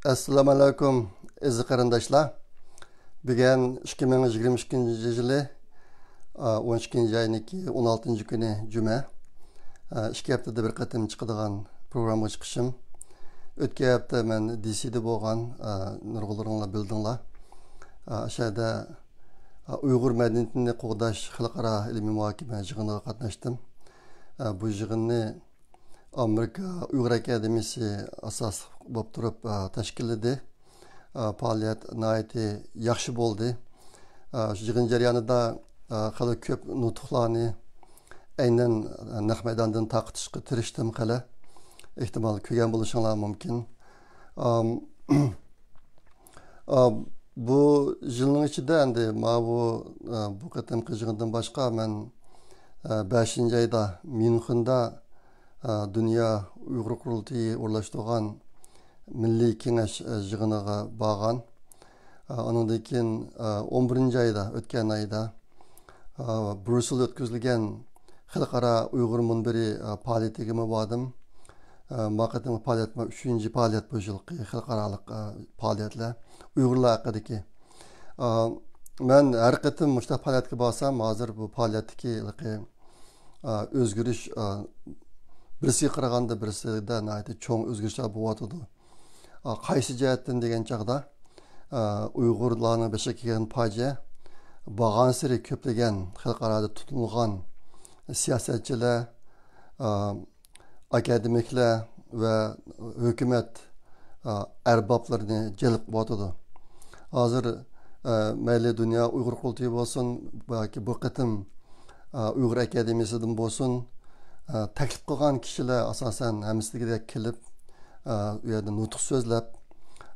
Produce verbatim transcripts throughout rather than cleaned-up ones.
ئەسسالامۇ ئەلەيكۇم، ئەزىز قېرىنداشلار. بۈگۈن ئىككى مىڭ يىگىرمە ئىككىنچى يىلى، ئا، ئون ئىككىنچى ئاينىڭكى ئون ئالتىنچى كۈنى، جۈمە. ئا، ئىككى ھەپتىدە بىر قېتىم چىقىدىغان پروگراممىغا چىقىشىم. ئۆتكەن ھەپتە مەن دىسىدا بولغان، ئا، نۇرغۇنلىرىڭلار بىلدىڭلار. ئا، ئاشۇ يەردە، ئا، ئۇيغۇر مەدەنىيىتىنى قوغداش خەلقئارا ئىلمىي مۇھاكىمە يىغىنىغا قاتناشتىم. ئا، بۇ يىغىننى ئامېرىكا ئۇيغۇر ئاكادېمىيىسى ئاساسلىق بولۇپ تۇرۇپ، ئا، تەشكىللىدى. ئا، پائالىيەت ناھايىتى ياخشى بولدى. ئا، شۇ يىغىن جەريانىدا، ئا، خېلى كۆپ نۇتۇقلارنى ئەينەن، ئا، نەق مەيداندىن تارقىتىشقا تىرىشتىم خېلى. ئېھتىمال كۆرگەن بولۇشۇڭلار مۇمكىن. ئام، ئا، بۇ يىلنىڭ ئىچىدە ئەمدى ماۋۇ، ئا، بۇ قېتىمقى يىغىندىن باشقا مەن، ئا، بەشىنچى ئايدا ميۇنخېندا، ئا، دۇنيا ئۇيغۇر قۇرۇلتىيى ئورۇنلاشتۇرغان مىللىي كېڭەش، ئا، يىغىنىغا بارغان. ئا، ئانىڭدىن كېيىن، ئا، ئون بىرىنچى ئايدا، ئۆتكەن ئايدا، ئا، بريۇسسېلدا ئۆتكۈزۈلگەن خەلقئارا ئۇيغۇر مۇنبىرى، ئا، پائالىيىتىگىمۇ باردىم. ئا، ما قېتىمقى پائالىيەت، ما ئۈچىنچى پائالىيەت بۇ يىلقى خەلقئارالىق، ئا، پائالىيەتلەر ئۇيغۇرلار ھەققىدىكى. ئا، مەن ھەر قېتىم مۇشۇنداق پائالىيەتكە بارسام، ھازىر بۇ پائالىيەتتىكى ھېلىقى، ئا، ئۆزگىرىش، ئا، بىرسىگە قارىغاندا بىرسىدە ناھايىتى چوڭ ئۆزگىرىشلەر بولۇۋاتىدۇ. ئا، قايسى جەھەتتىن دېگەن چاغدا، ئا، ئۇيغۇرلارنىڭ بېشىغا كەلگەن پاجىئە بارغانسېرى كۆپلىگەن خەلقئارادا تونۇلغان سىياسەتچىلەر، ئا، ئاكادېمىكلار ۋە ھۆكۈمەت، ئا، ئەربابلىرىنى جەلپ قىلىۋاتىدۇ. ھازىر، ئا، مەيلى دۇنيا ئۇيغۇر قۇرۇلتىيى بولسۇن ياكى بۇ قېتىم، ئا، ئۇيغۇر ئاكادېمىيىسىدىن بولسۇن، ئا، تەكلىپ قىلغان كىشىلەر ئاساسەن ھەممىسى دېگۈدەك كېلىپ، ئا، ئۇ يەردە نۇتۇق سۆزلەپ،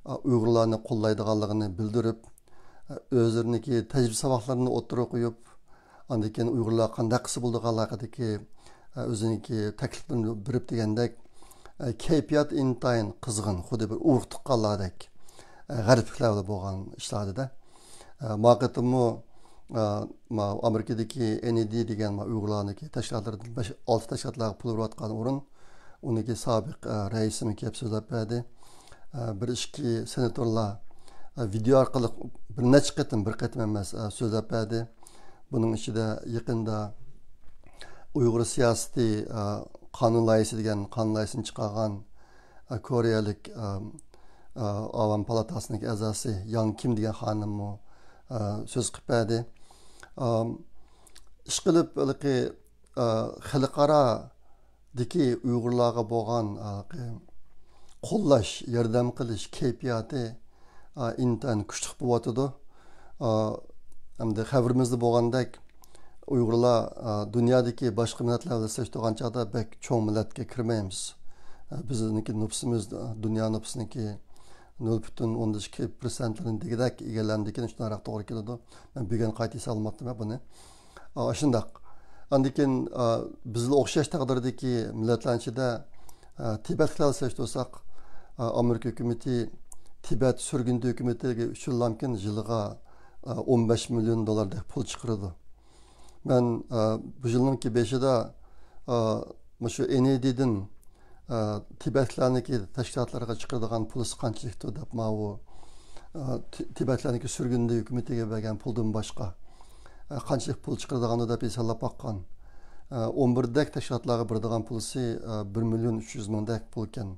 ئا، ئۇيغۇرلارنى قوللايدىغانلىقىنى بىلدۈرۈپ، ئا، ئۆزلىرىنىڭكى تەجرىبە ساۋاقلىرىنى ئوتتۇرىغا قويۇپ، ئاندىن كېيىن ئۇيغۇرلار قانداق قىلسا بولىدىغانلىقىدىكى، ئا، ئۆزىنىڭكى تەكلىپلىرىنى بېرىپ دېگەندەك، ئا، كەيپىيات ئىنتايىن قىزغىن، خۇددى بىر ئۇرۇق تۇغقانلاردەك، ئا، غەربلىكلەر بىلەن بولغان ئىشلاردىدا. ئا، ما قېتىممۇ، ئا، ما ئامېرىكىدىكى ئېن ئى دى دېگەن ما ئۇيغۇرلارنىڭكى تەشكىلاتلىرىدىن بەش، ئالتە تەشكىلاتلارغا پۇل بېرىۋاتقان ئورۇن، ئۇنىڭكى سابىق، ئە، رەئىسىمۇ كېلىپ سۆزلەپ بەردى. ئە، بىر ئىككى سېناتورلار، ئە، ۋىدېئو ئارقىلىق بىر نەچچە قېتىم، بىر قېتىم ئەمەس، ئە، سۆزلەپ بەردى. بۇنىڭ ئىچىدە يېقىندا ئۇيغۇر سىياسىتى، ئە، قانۇن لايىھىسى دېگەن قانۇن لايىھىسىنى چىقارغان، ئە، كورېيەلىك، ئە، ئە، ئاۋام پالاتاسىنىڭ ئەزاسى ياڭ كىم دېگەن خانىممۇ، ئە، سۆز قىلىپ بەردى. ئە، ئىشقىلىپ، ھېلىقى، ئە، خەلقئارا دىكى ئۇيغۇرلارغا بولغان، ئا، قوللاش، ياردەم قىلىش كەيپىياتى، ئا، ئىنتايىن كۈچلۈك بولۇۋاتىدۇ. ئا، ئەمدى خەۋىرىمىزدە بولغاندەك، ئۇيغۇرلار، ئا، دۇنيادىكى باشقا مىللەتلەر بىلەن سېلىشتۇرغان چاغدا بەك چوڭ مىللەتكە كىرمەيمىز. ئا، بىزنىڭكى نوپۇسىمىز، ئا، دۇنيا نوپۇسىنىڭكى نۆل پۈتۈن ئوندىن ئىككى پىرسەنتلىرىنى دېگۈدەك ئىگىلەمدىكىن شۇنداقراق توغرا كېلىدۇ. مەن بۈگۈن قايتا ئېسىلالماپتىمەن بۇنى. ئا، شۇنداق. ئاندىن كېيىن، ئا، بىزگە ئوخشاش تەقدىردىكى مىللەتلەرنىڭ ئىچىدە، ئا، تىبەتلىكلەرنى سېلىشتۇرساق، ئا، ئامېرىكا ھۆكۈمىتى تىبەت سۈرگۈندە ھۆكۈمىتىگە ئۈچ يىللامكىن يىلىغا، ئا، ئون بەش مىليون دوللاردەك پۇل چىقىرىدۇ. مەن، ئا، بۇ يىلنىڭكى بېشىدا، ئا، مۇشۇ ئېن ئى دىدىن، ئا، تىبەتلەرنىڭكى تەشكىلاتلارغا چىقىرىدىغان پۇلىسى قانچىلىكتۇ دەپ ماۋۇ، ئا، تى-، تىبەتلەرنىڭكى سۈرگۈندە ھۆكۈمىتىگە بەرگەن پۇلدىن باشقا، ئا، قانچىلىك پۇل چىقىرىدىغاندۇ دەپ ھېسابلاپ باققان. ئا، ئون بىردەك تەشكىلاتلارغا بېرىدىغان پۇلىسى، ئا، بىر مىليون ئۈچ يۈز مىڭدەك پۇلكەن.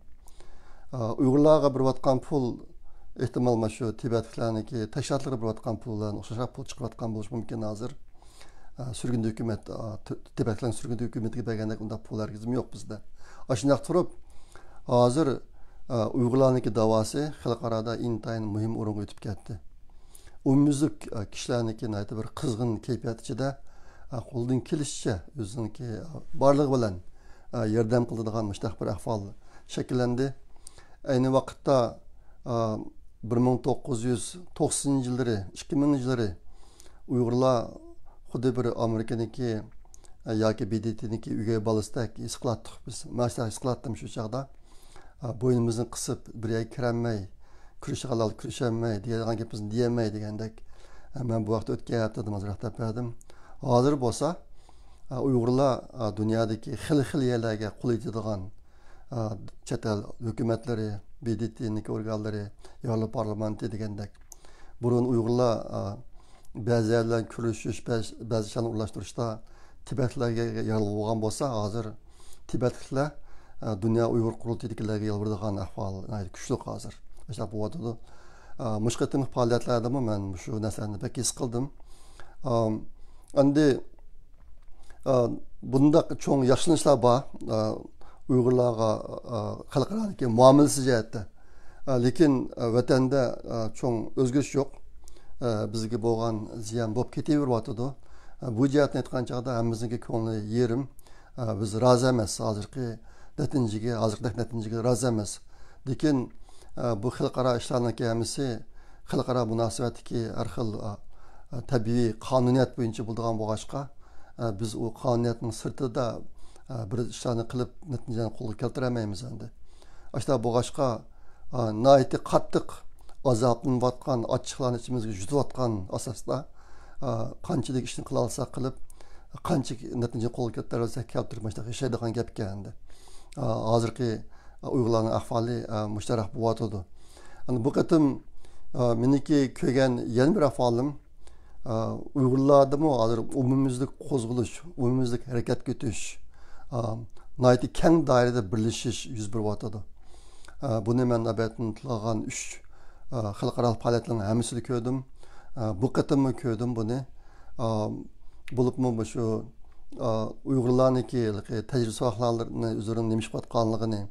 ئا، ئۇيغۇرلارغا بېرىۋاتقان پۇل ئېھتىمال مانا شۇ تىبەتلىكلەرنىڭكى تەشكىلاتلىرىغا بېرىۋاتقان پۇل بىلەن ئوخشاشراق پۇل چىقىرىۋاتقان بولۇشى مۇمكىن ھازىر. ئا، سۈرگۈندە ھۆكۈمەت، ئا، تى-، تىبەتلىكلەرنىڭ سۈرگۈندە ھۆكۈمىتىگە بەرگەندەك ئۇنداق پۇل ھەرگىزمۇ يوق بىزدە. ئاشۇنداق تۇرۇپ، ھازىر، ئا، ئۇيغۇرلارنىڭكى داۋاسى خەلقئارادا ئىنتايىن مۇھىم ئورۇنغا ئۆتۈپ كەتتى. ئومۇميۈزلۈك، ئا، كىشىلەرنىڭكى ناھايىتى بىر قىزغىن كەيپىيات ئىچىدە، ئا، قولىدىن كېلىشىچە ئۆزىنىڭكى، ئا، بارلىقى بىلەن، ئا، ياردەم قىلىدىغان مۇشۇنداق بىر ئەھۋال شەكىللەندى. ئەينى ۋاقىتتا، ئا، بىر مىڭ توققۇز يۈز توقسىنىنچى يىللىرى، ئىككى مىڭىنچى يىللىرى ئۇيغۇرلار خۇددى بىر ئامېرىكىنىڭكى، ئا، ياكى ب د ت نىڭكى ئۆگەي بالىسىدەك ھېس قىلاتتۇق بىز. مەن شۇنداق ھېس قىلاتتىم شۇ چاغدا. ئا، بوينىمىزنى قىسىپ، بىر يەرگە كىرەلمەي، كۆرۈشىدىغانلار كۆرۈشەلمەي، دېيىدىغان گېپىمىزنى دېيەلمەي دېگەندەك. ئا، مەن بۇ ھەقتە ئۆتكەن ھەپتىدىن ئازراق دەپ بەردىم. ھازىر بولسا، ئا، ئۇيغۇرلار، ئا، دۇنيادىكى خېلى خىل يەرلەرگە قول يېتىدىغان، ئا، چەت ئەل ھۆكۈمەتلىرى، ب د ت نىڭكى ئورگانلىرى، ياۋروپا پارلامېنتى دېگەندەك. بۇرۇن ئۇيغۇرلار، ئا، بەزى يەرلەر بىلەن كۆرۈشۈش، بەز-، بەزى ئىشلارنى ئورۇنلاشتۇرۇشتا تىبەتلەرگە يالۋۇرغان بولسا، ھازىر تىبەتلىكلەر، ئا، دۇنيا ئۇيغۇر قۇرۇلتىيىدىكىلەرگە يالۋۇرىدىغان ئەھۋال ناھايىتى كۈچلۈك ھازىر. ئاشۇنداق بولۇۋاتىدۇ. ئا، مۇشۇ قېتىملىق پائالىيەتلەردىمۇ مەن مۇشۇ نەرسىلەرنى بەك ھېس قىلدىم. ئا، ئەمدى، ئا، بۇنداق چوڭ ياخشىلىنىشلار بار. ئا، ئۇيغۇرلارغا، ئا، خەلقئارانىڭكى مۇئامىلىسى جەھەتتە. ئا، لېكىن، ئا، ۋەتەندە، ئا، چوڭ ئۆزگىرىش يوق. ئا، بىزگە بولغان زىيان بولۇپ كېتىۋېرىۋاتىدۇ. ئا، بۇ جەھەتتىن ئېيتقان چاغدا ھەممىمىزنىڭكى كۆڭلى يېرىم. ئا، بىز رازى ئەمەس ھازىرقى نەتىجىگە، ھازىرقىدەك نەتىجىگە رازى ئەمەس. لېكىن، ئا، بۇ خەلقئارا ئىشلارنىڭكى ھەممىسى خەلقئارا مۇناسىۋەتتىكى ھەر خىل، ئا، ئا، تەبىئىي قانۇنىيەت بويىچە بولىدىغان بولغاچقا، ئا، بىز ئۇ قانۇنىيەتنىڭ سىرتىدا، ئا، بىر ئىشلارنى قىلىپ نەتىجىنى قولغا كەلتۈرەلمەيمىز ئەمدى. ئاشۇنداق بولغاچقا، ئا، ناھايىتى قاتتىق ئازابلىنىۋاتقان، ئاچچىقلارنى ئىچىمىزگە يۇتۇۋاتقان ئاساستا، ئا، قانچىلىك ئىشنى قىلالىساق قىلىپ، قانچە نەتىجىنى قولغا كەلتۈرەلىسەك كەلتۈرۈپ، مۇشۇنداق ياشايدىغان گەپكەن ئەمدى. ئا، ھازىرقى، ئا، ئۇيغۇرلارنىڭ ئەھۋالى، ئا، مۇشۇنداق بولۇۋاتىدۇ. ئەمدى بۇ قېتىم، ئا، مېنىڭكى كۆرگەن يەنە بىر ئەھۋالىم، ئا، ئۇيغۇرلاردىمۇ ھازىر ئومۇميۈزلۈك قوزغىلىش، ئومۇميۈزلۈك ھەرىكەتكە ئۆتۈش، ئا، ناھايىتى كەڭ دائىرىدە بىرلىشىش يۈز بېرىۋاتىدۇ. ئا، بۇنى مەن ئەلۋەتتە تىلغا ئالغان ئۈچ، ئا، خەلقئارالىق پائالىيەتلەرنىڭ ھەممىسىدە كۆردۈم. ئا، بۇ قېتىممۇ كۆردۈم بۇنى. ئا، بولۇپمۇ مۇشۇ، ئا، ئۇيغۇرلارنىڭكى ھېلىقى تەجرىبە ساۋاقلارنى ئۆزلىرىنىڭ نېمە ئىش قىلىۋاتقانلىقىنى،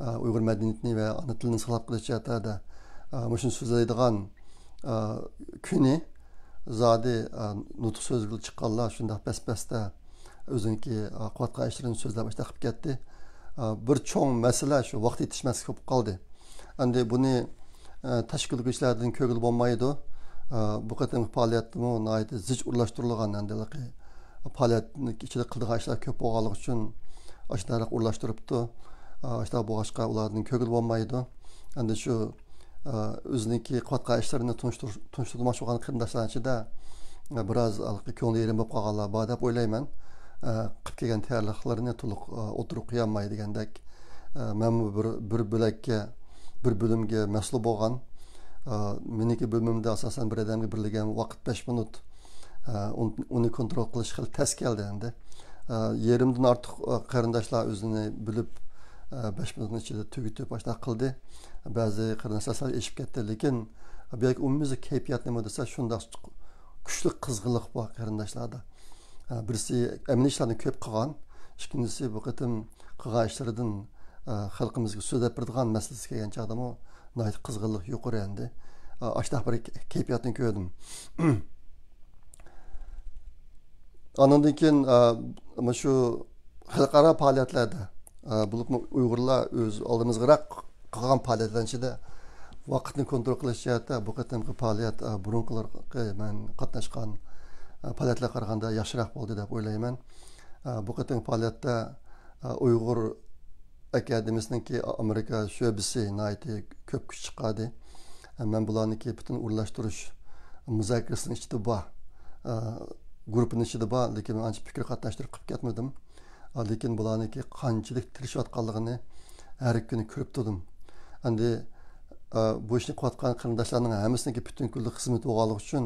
ئا، ئۇيغۇر مەدەنىيىتىنى ۋە ئانا تىلىنى ساقلاپ قېلىش جەھەتلەردە، ئا، مۇشۇنى سۆزلەيدىغان، ئا، كۈنى زادى، ئا، نۇتۇق سۆزگە چىققانلار شۇنداق بەس-بەستە ئۆزىنىڭكى، ئا، قىلىۋاتقان ئىشلىرىنى سۆزلەپ ئاشۇنداق قىلىپ كەتتى. ئا، بىر چوڭ مەسىلە شۇ ۋاقىت يېتىشمەسلىك بولۇپ قالدى. ئەمدى بۇنى، ئە، تەشكىللىگۈچىلەردىن كۆرگىلى بولمايدۇ. ئە، بۇ قېتىمقى پائالىيەتمۇ ناھايىتى زىچ ئورۇنلاشتۇرۇلغان، ئەمدى ھېلىقى پائالىيەتنىڭ ئىچىدە قىلىدىغان ئىشلار كۆپ بولغانلىقى ئۈچۈن ئاشۇنداقراق ئورۇنلاشتۇرۇپتۇ. ئە، ئاشۇنداق بولغاچقا ئۇلاردىن كۆرگىلى بولمايدۇ. ئەمدى شۇ، ئە، ئۆزىنىڭكى قىلىۋاتقان ئىشلىرىنى تونۇشتۇر-، تونۇشتۇرماقچى بولغان قېرىنداشلارنىڭ ئىچىدە، ئە، بىراز ھېلىقى كۆڭلى يېرىم بولۇپ قالغانلار بار دەپ ئويلايمەن. ئە، قىلىپ كەلگەن تەييارلىقلىرىنى تولۇق، ئە، ئوتتۇرىغا قويالماي دېگەندەك. ئە، مەنمۇ بىر، بىر بۆلەككە، بىر بۆلۈمگە مەسئۇل بولغان. ئە، مېنىڭكى بۆلۈمۈمدە ئاساسەن بىر ئادەمگە بېرىلگەن ۋاقىت بەش مىنۇت. ئە، ئۇن-، ئۇنى كونترول قىلىش خېلى تەس كەلدى ئەمدى. ئە، يېرىمدىن ئارتۇق، ئە، قېرىنداشلار ئۆزىنى بىلىپ، ئە، بەش مىنۇتنىڭ ئىچىدە تۈگىتىپ، ئاشۇنداق قىلدى. بەزى قېرىنداشلار سەل ئېشىپ كەتتى، لېكىن بۇ يەردىكى ئومۇميۈزلۈك كەيپىيات نېمە دېسە، شۇنداق كۈچلۈك قىزغىنلىق بار قېرىنداشلاردا. ئە، بىرسى ئەمەلىي ئىشلارنى كۆپ قىلغان، ئىككىنچىسى بۇ قېتىم قىلغان ئىشلىرىدىن، ئە، خەلقىمىزگە سۆزلەپ بېرىدىغان مەسىلىسى كەلگەن چاغدىمۇ ناھايىتى قىزغىنلىق يۇقىرى ئەمدى. ئە، ئاشۇنداق بىر كەيپىياتنى كۆردۈم. ئانىڭدىن كېيىن، ئە، مۇشۇ خەلقئارا پائالىيەتلەردە، ئە، بولۇپمۇ ئۇيغۇرلار ئۆز ئالدىمىزغىراق قىلغان پائالىيەتلەرنىڭ ئىچىدە ۋاقىتنى كونترول قىلىش جەھەتتە بۇ قېتىمقى پائالىيەت، ئە، بۇرۇنقىلارغا مەن قاتناشقان، ئە، پائالىيەتلەرگە قارىغاندا ياخشىراق بولدى دەپ ئويلايمەن. ئە، بۇ قېتىمقى پائالىيەتتە، ئە، ئۇيغۇر ئاكادېمىيىسىنىڭكى ئامېرىكا شۆبىسى ناھايىتى كۆپ كۈچ چىقاردى. ئە، مەن بۇلارنىڭكى پۈتۈن ئورۇنلاشتۇرۇش مۇزاكىرىسىنىڭ ئىچىدە بار، ئە، گۇرۇپپىنىڭ ئىچىدە بار، لېكىن مەن ئانچە پىكىر قاتناشتۇرۇپ قىلىپ كەتمىدىم. ئە، لېكىن بۇلارنىڭكى قانچىلىك تىرىشىۋاتقانلىقىنى ھەر كۈنى كۆرۈپ تۇردۇم. ئەمدى، ئە، بۇ ئىشنى قىلىۋاتقان قېرىنداشلارنىڭ ھەممىسىنىڭكى پۈتۈن كۈنلۈك خىزمىتى بولغانلىقى ئۈچۈن،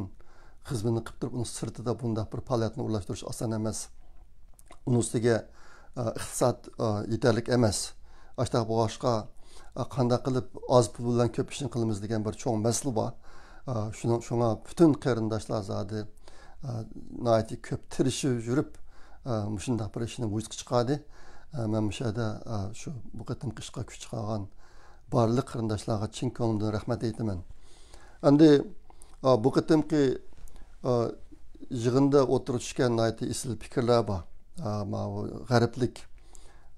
خىزمىتىنى قىلىپ تۇرۇپ، ئۇنىڭ سىرتىدا بۇنداق بىر پائالىيەتنى ئورۇنلاشتۇرۇش ئاسان ئەمەس. ئۇنىڭ ئۈستىگە، ئە، ئىقتىساد، ئە، يېتەرلىك ئەمەس. ئاشۇنداق بولغاچقا، ئە، قانداق قىلىپ ئاز پۇل بىلەن كۆپ ئىشنى قىلىمىز دېگەن بىر چوڭ مەسىلە بار. ئە، شۇنىڭ، شۇڭا پۈتۈن قېرىنداشلار زادى، ئە، ناھايىتى كۆپ تىرىشىپ يۈرۈپ، ئە، مۇشۇنداق بىر ئىشنى ۋۇجۇدقا چىقاردى. ئە، مەن مۇشۇ يەردە، ئە، شۇ بۇ قېتىمقى ئىشقا كۈچ چىقارغان بارلىق قېرىنداشلارغا چىن كۆڭلۈمدىن رەھمەت ئېيتىمەن. ئەمدى، ئا، بۇ قېتىمقى، ئا، يىغىندا ئوتتۇرىغا چۈشكەن ناھايىتى ئېسىل پىكىرلەر بار. ئا، ماۋۇ غەربلىك،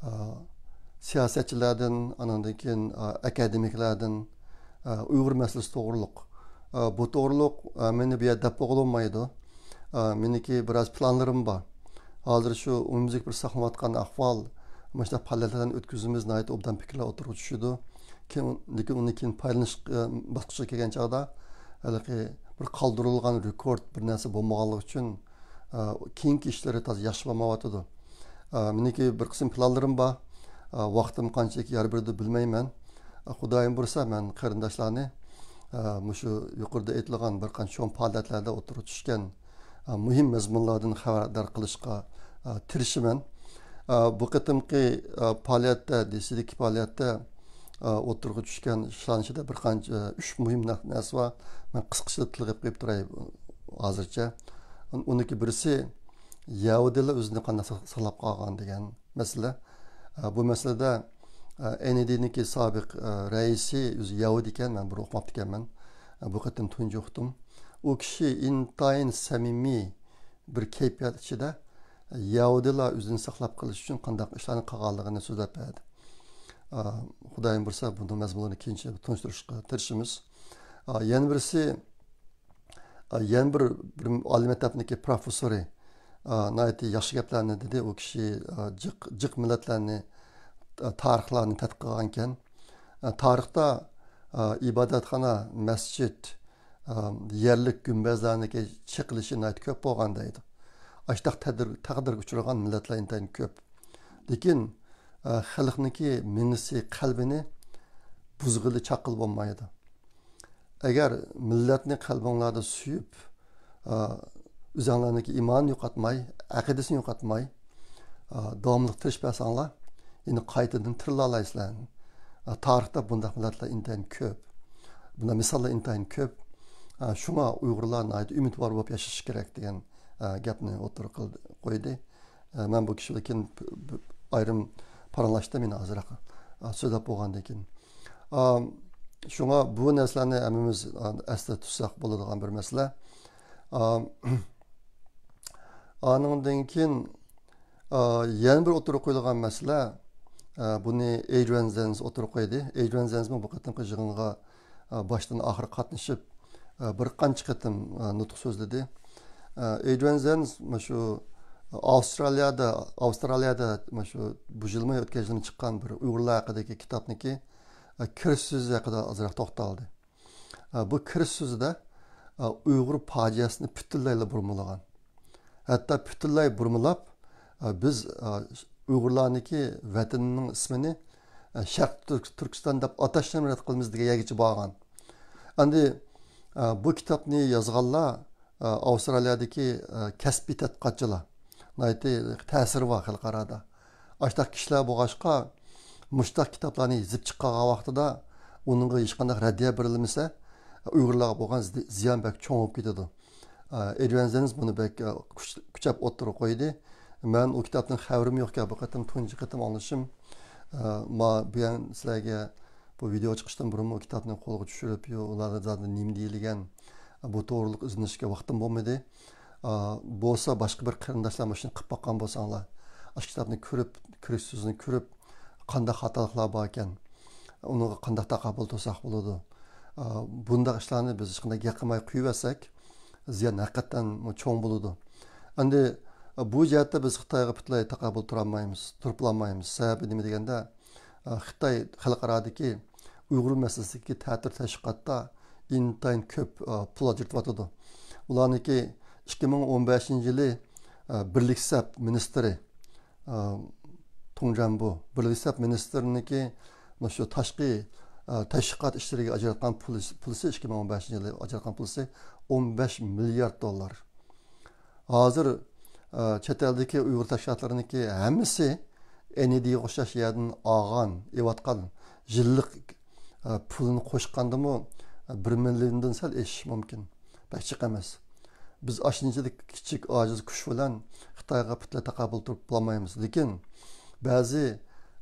ئا، سىياسەتچىلەردىن، ئانىڭدىن كېيىن، ئا، ئاكادېمىكلاردىن، ئا، ئۇيغۇر مەسىلىسى توغرۇلۇق. ئا، بۇ توغرۇلۇق، ئا، مېنى بۇ يەردە دەپ بولغىلى بولمايدۇ. ئا، مېنىڭكى بىراز پىلانلىرىم بار. ھازىر شۇ ئومۇميۈزلۈك بىر ساقلىنىۋاتقان ئەھۋال، مۇشۇنداق پائالىيەتلەرنى ئۆتكۈزىمىز، ناھايىتى ئوبدان پىكىرلەر ئوتتۇرىغا چۈشىدۇ. كېيىن، لېكىن ئۇنىڭ كېيىن پايدىلىنىش، ئە، باسقۇچىغا كەلگەن چاغدا، ھېلىقى بىر قالدۇرۇلغان رېكورد بىر نەرسە بولمىغانلىقى ئۈچۈن، ئە، كېيىنكى ئىشلىرى تازا ياخشى بولمايۋاتىدۇ. ئە، مېنىڭكى بىر قىسىم پىلانلىرىم بار. ئا، ۋاقتىم قانچىلىك يار بېرىدۇ بىلمەيمەن. ئا، خۇدايىم بۇيرۇسا، مەن قېرىنداشلارنى، ئا، مۇشۇ يۇقىرىدا ئېيتىلغان بىر قانچە چوڭ پائالىيەتلەردە ئوتتۇرىغا چۈشكەن، ئا، مۇھىم مەزمۇنلاردىن خەۋەردار قىلىشقا، ئا، تىرىشىمەن. ئا، بۇ قېتىمقى، ئا، پائالىيەتتە، دېسىدىكى پائالىيەتتە، ئا، ئوتتۇرىغا چۈشكەن ئىشلارنىڭ ئىچىدە بىر قانچە، ئۈچ مۇھىم نە-، نەرسە بار. مەن قىسقىچە تىلغا ئېلىپ قويۇپ تۇراي ھازىرچە. ئۇنىڭكى بىرسى، يەھۇدىيلار ئۆزىنى قانداق ساق-، ساقلاپ قالغان دېگەن مەسىلە. ئە، بۇ مەسىلىدە، ئە، ئېن ئى دىنىڭكى سابىق، ئە، رەئىسى ئۆزى يەھۇدىي ئىكەن، مەن بۇرۇن ئۇقماپتىكەنمەن. ئە، بۇ قېتىم تۇنجى ئۇقتۇم. ئۇ كىشى ئىنتايىن سەمىمىي بىر كەيپىيات ئىچىدە يەھۇدىيلار ئۆزىنى ساقلاپ قېلىش ئۈچۈن قانداق ئىشلارنى قىلغانلىقىنى سۆزلەپ بەردى. ئە، خۇدايىم بۇيرۇسا، بۇنىڭ مەزمۇنلىرىنى كېيىنچە تونۇشتۇرۇشقا تىرىشىمىز. ئە، يەنە بىرسى، ئا، يەنە بىر، بىر ئالىي مەكتەپنىڭكى پروفېسسورى، ئا، ناھايىتى ياخشى گەپلەرنى دېدى. ئۇ كىشى، ئا، جىق، جىق مىللەتلەرنى، ئا، تارىخلارنى تەتقىق قىلغانىكەن. ئا، تارىختا، ئا، ئىبادەتخانا، مەسچىت، ئا، يەرلىك گۈمبەزلەرنىڭكى چېقىلىشى ناھايىتى كۆپ بولغان دەيدۇ. ئاشتاق تەدىر-، تەقدىرگە ئۇچرىغان مىللەتلەر ئىنتايىن كۆپ. لېكىن، ئا، خەلقنىڭكى مېڭىسى، قەلبىنى بۇزغىلى، چاققىلى بولمايدۇ. ئەگەر مىللەتنى قەلبىڭلاردا سۆيۈپ، ئا، ئۆزۈڭلارنىڭكى ئىمانىنى يوقاتماي، ئەقىدىسىنى يوقاتماي، ئا، داۋاملىق تىرىشىپ بەرسەڭلار، يەنە قايتىدىن تىرىلالايسىلەر. ئا، تارىختا بۇنداق مىللەتلەر ئىنتايىن كۆپ. بۇنداق مىساللار ئىنتايىن كۆپ. ئا، شۇڭا ئۇيغۇرلار ناھايىتى ئۈمىدۋار بولۇپ ياشىشى كېرەك دېگەن، ئا، گەپنى ئوتتۇرىغا قىلدى، قويدى. ئە، مەن بۇ كىشى بىلەن كېيىن پ-، پ-، ئايرىم پاراڭلاشتىم، يەنە ئازراق، ئە، سۆزلەپ بولغاندىن كېيىن. ئا، شۇڭا بۇ نەرسىلەرنى ھەممىمىز، ئا، ئەستە تۇتساق بولىدىغان بىر مەسىلە. ئا، ئانىڭدىن كېيىن، ئا، يەنە بىر ئوتتۇرىغا قويۇلغان مەسىلە، ئا، بۇنى ئېيدرىيان زېنز ئوتتۇرىغا قويدى. ئېيدرىيان زېنزمۇ بۇ قېتىمقى يىغىنغا ئا، باشتىن ئاخىر قاتنىشىپ، ئا، بىر قانچە قېتىم، ئا، نۇتۇق سۆزلىدى. ئا، ئېيدرىيان زېنز مانا شۇ ئاۋسترالىيەدە، ئاۋسترالىيەدە مانا شۇ بۇ يىلمۇ ئۆتكەن يىلمۇ چىققان بىر ئۇيغۇرلار ھەققىدىكى كىتابنىڭكى، ئا، كىرىش سۆزى ھەققىدە ئازراق توختالدى. ئا، بۇ كىرىش سۆزىدە، ئا، ئۇيغۇر پاجىئەسىنى پۈتۈنلەيلا بۇرمىلىغان. ھەتتا پۈتۈنلەي بۇرمىلاپ، ئا، بىز، ئا، ئۇيغۇرلارنىڭكى ۋەتىنىنىڭ ئىسمىنى، ئا، شەرقىي تۈرك-، تۈركىستان دەپ ئاتاشنىمۇ رەت قىلىمىز دېگەن يەرگىچە بارغان. ئەمدى، ئا، بۇ كىتابنى يازغانلار، ئا، ئاۋسترالىيەدىكى، ئا، كەسپىي تەتقىقاتچىلار. ناھايىتى تەسىرى بار خەلقئارادا. ئاشتاق كىشىلەر بولغاچقا، مۇشتاق كىتابلارنى يېزىپ چىققان ۋاقتىدا ئۇنىڭغا ھېچقانداق رەددىيە بېرىلمىسە، ئۇيغۇرلارغا بولغان زى-، زىيان بەك چوڭ بولۇپ كېتىدۇ. ئېدۋەن زېنز بۇنى بەك، ئە، كۈچ-، كۈچەپ ئوتتۇرىغا قويدى. مەن ئۇ كىتابتىن خەۋىرىم يوقكەن، بۇ قېتىم تۇنجى قېتىم ئاڭلىشىم. ئە، ما-، بۈگۈن سىلەرگە بۇ ۋىدېئو چىقىشتىن بۇرۇنمۇ ئۇ كىتابنى قولغا چۈشۈرۈپ، يو-، ئۇلاردا زادى نېمە دېيىلگەن، بۇ توغرىلىق ئىزدىنىشكە ۋاقتىم بولمىدى. ئە، بولسا باشقا بىر قېرىنداشلار مۇشۇنى قىلىپ باققان بولساڭلار، ئاشۇ كىتابنى كۆرۈپ، كىرىش سۆزىنى كۆرۈپ، قانداق خاتالىقلار باركەن، ئۇنىڭغا قانداق تاقابىل تۇرساق بولىدۇ؟ ئا، بۇنداق ئىشلارنى بىز ھېچقانداق گەپ قىلماي قويۇۋەتسەك، زىيان ھەقىقەتەن چوڭ بولىدۇ. ئەمدى، ئا، بۇ جەھەتتە بىز خىتايغا پۈتۈنلەي تاقابىل تۇرالمايمىز، تۇرۇپ بولالمايمىز. سەۋەبى نېمە دېگەندە، ئا، خىتاي خەلقئارادىكى ئۇيغۇر مەسىلىسىدىكى تەتۈر تەشۋىقاتتا ئىنتايىن كۆپ، ئا، پۇل ئاجرىتىۋاتىدۇ. ئۇلارنىڭكى ئىككى مىڭ ئون بەشىنچى يىلى، ئا، بىرلىك سەپ مىنىستىرى، ئا، تۇڭ جەنبۇ، بىرلىك سەپ مىنىستىرىنىڭكى مۇشۇ تاشقى، ئا، تەشۋىقات ئىشلىرىغا ئاجراتقان پۇلى، پۇلىسى، ئىككى مىڭ ئون بەشىنچى يىلى ئاجراتقان پۇلىسى ئون بەش مىليارد دوللار. ھازىر، ئا، چەت ئەلدىكى ئۇيغۇر تەشكىلاتلىرىنىڭكى ھەممىسى ئېن ئى دىغا ئوخشاش يەردىن ئالغان، ئېلىۋاتقان يىللىق، ئا، پۇلىنى قوشقاندىمۇ، ئا، بىر مىليوندىن سەل ئېشىشى مۇمكىن. بەك جىق ئەمەس. بىز ئاشۇنچىلىك كىچىك، ئاجىز كۈچ بىلەن خىتايغا پۈتۈنلەي تاقابىل تۇرۇپ بولالمايمىز. لېكىن بەزى،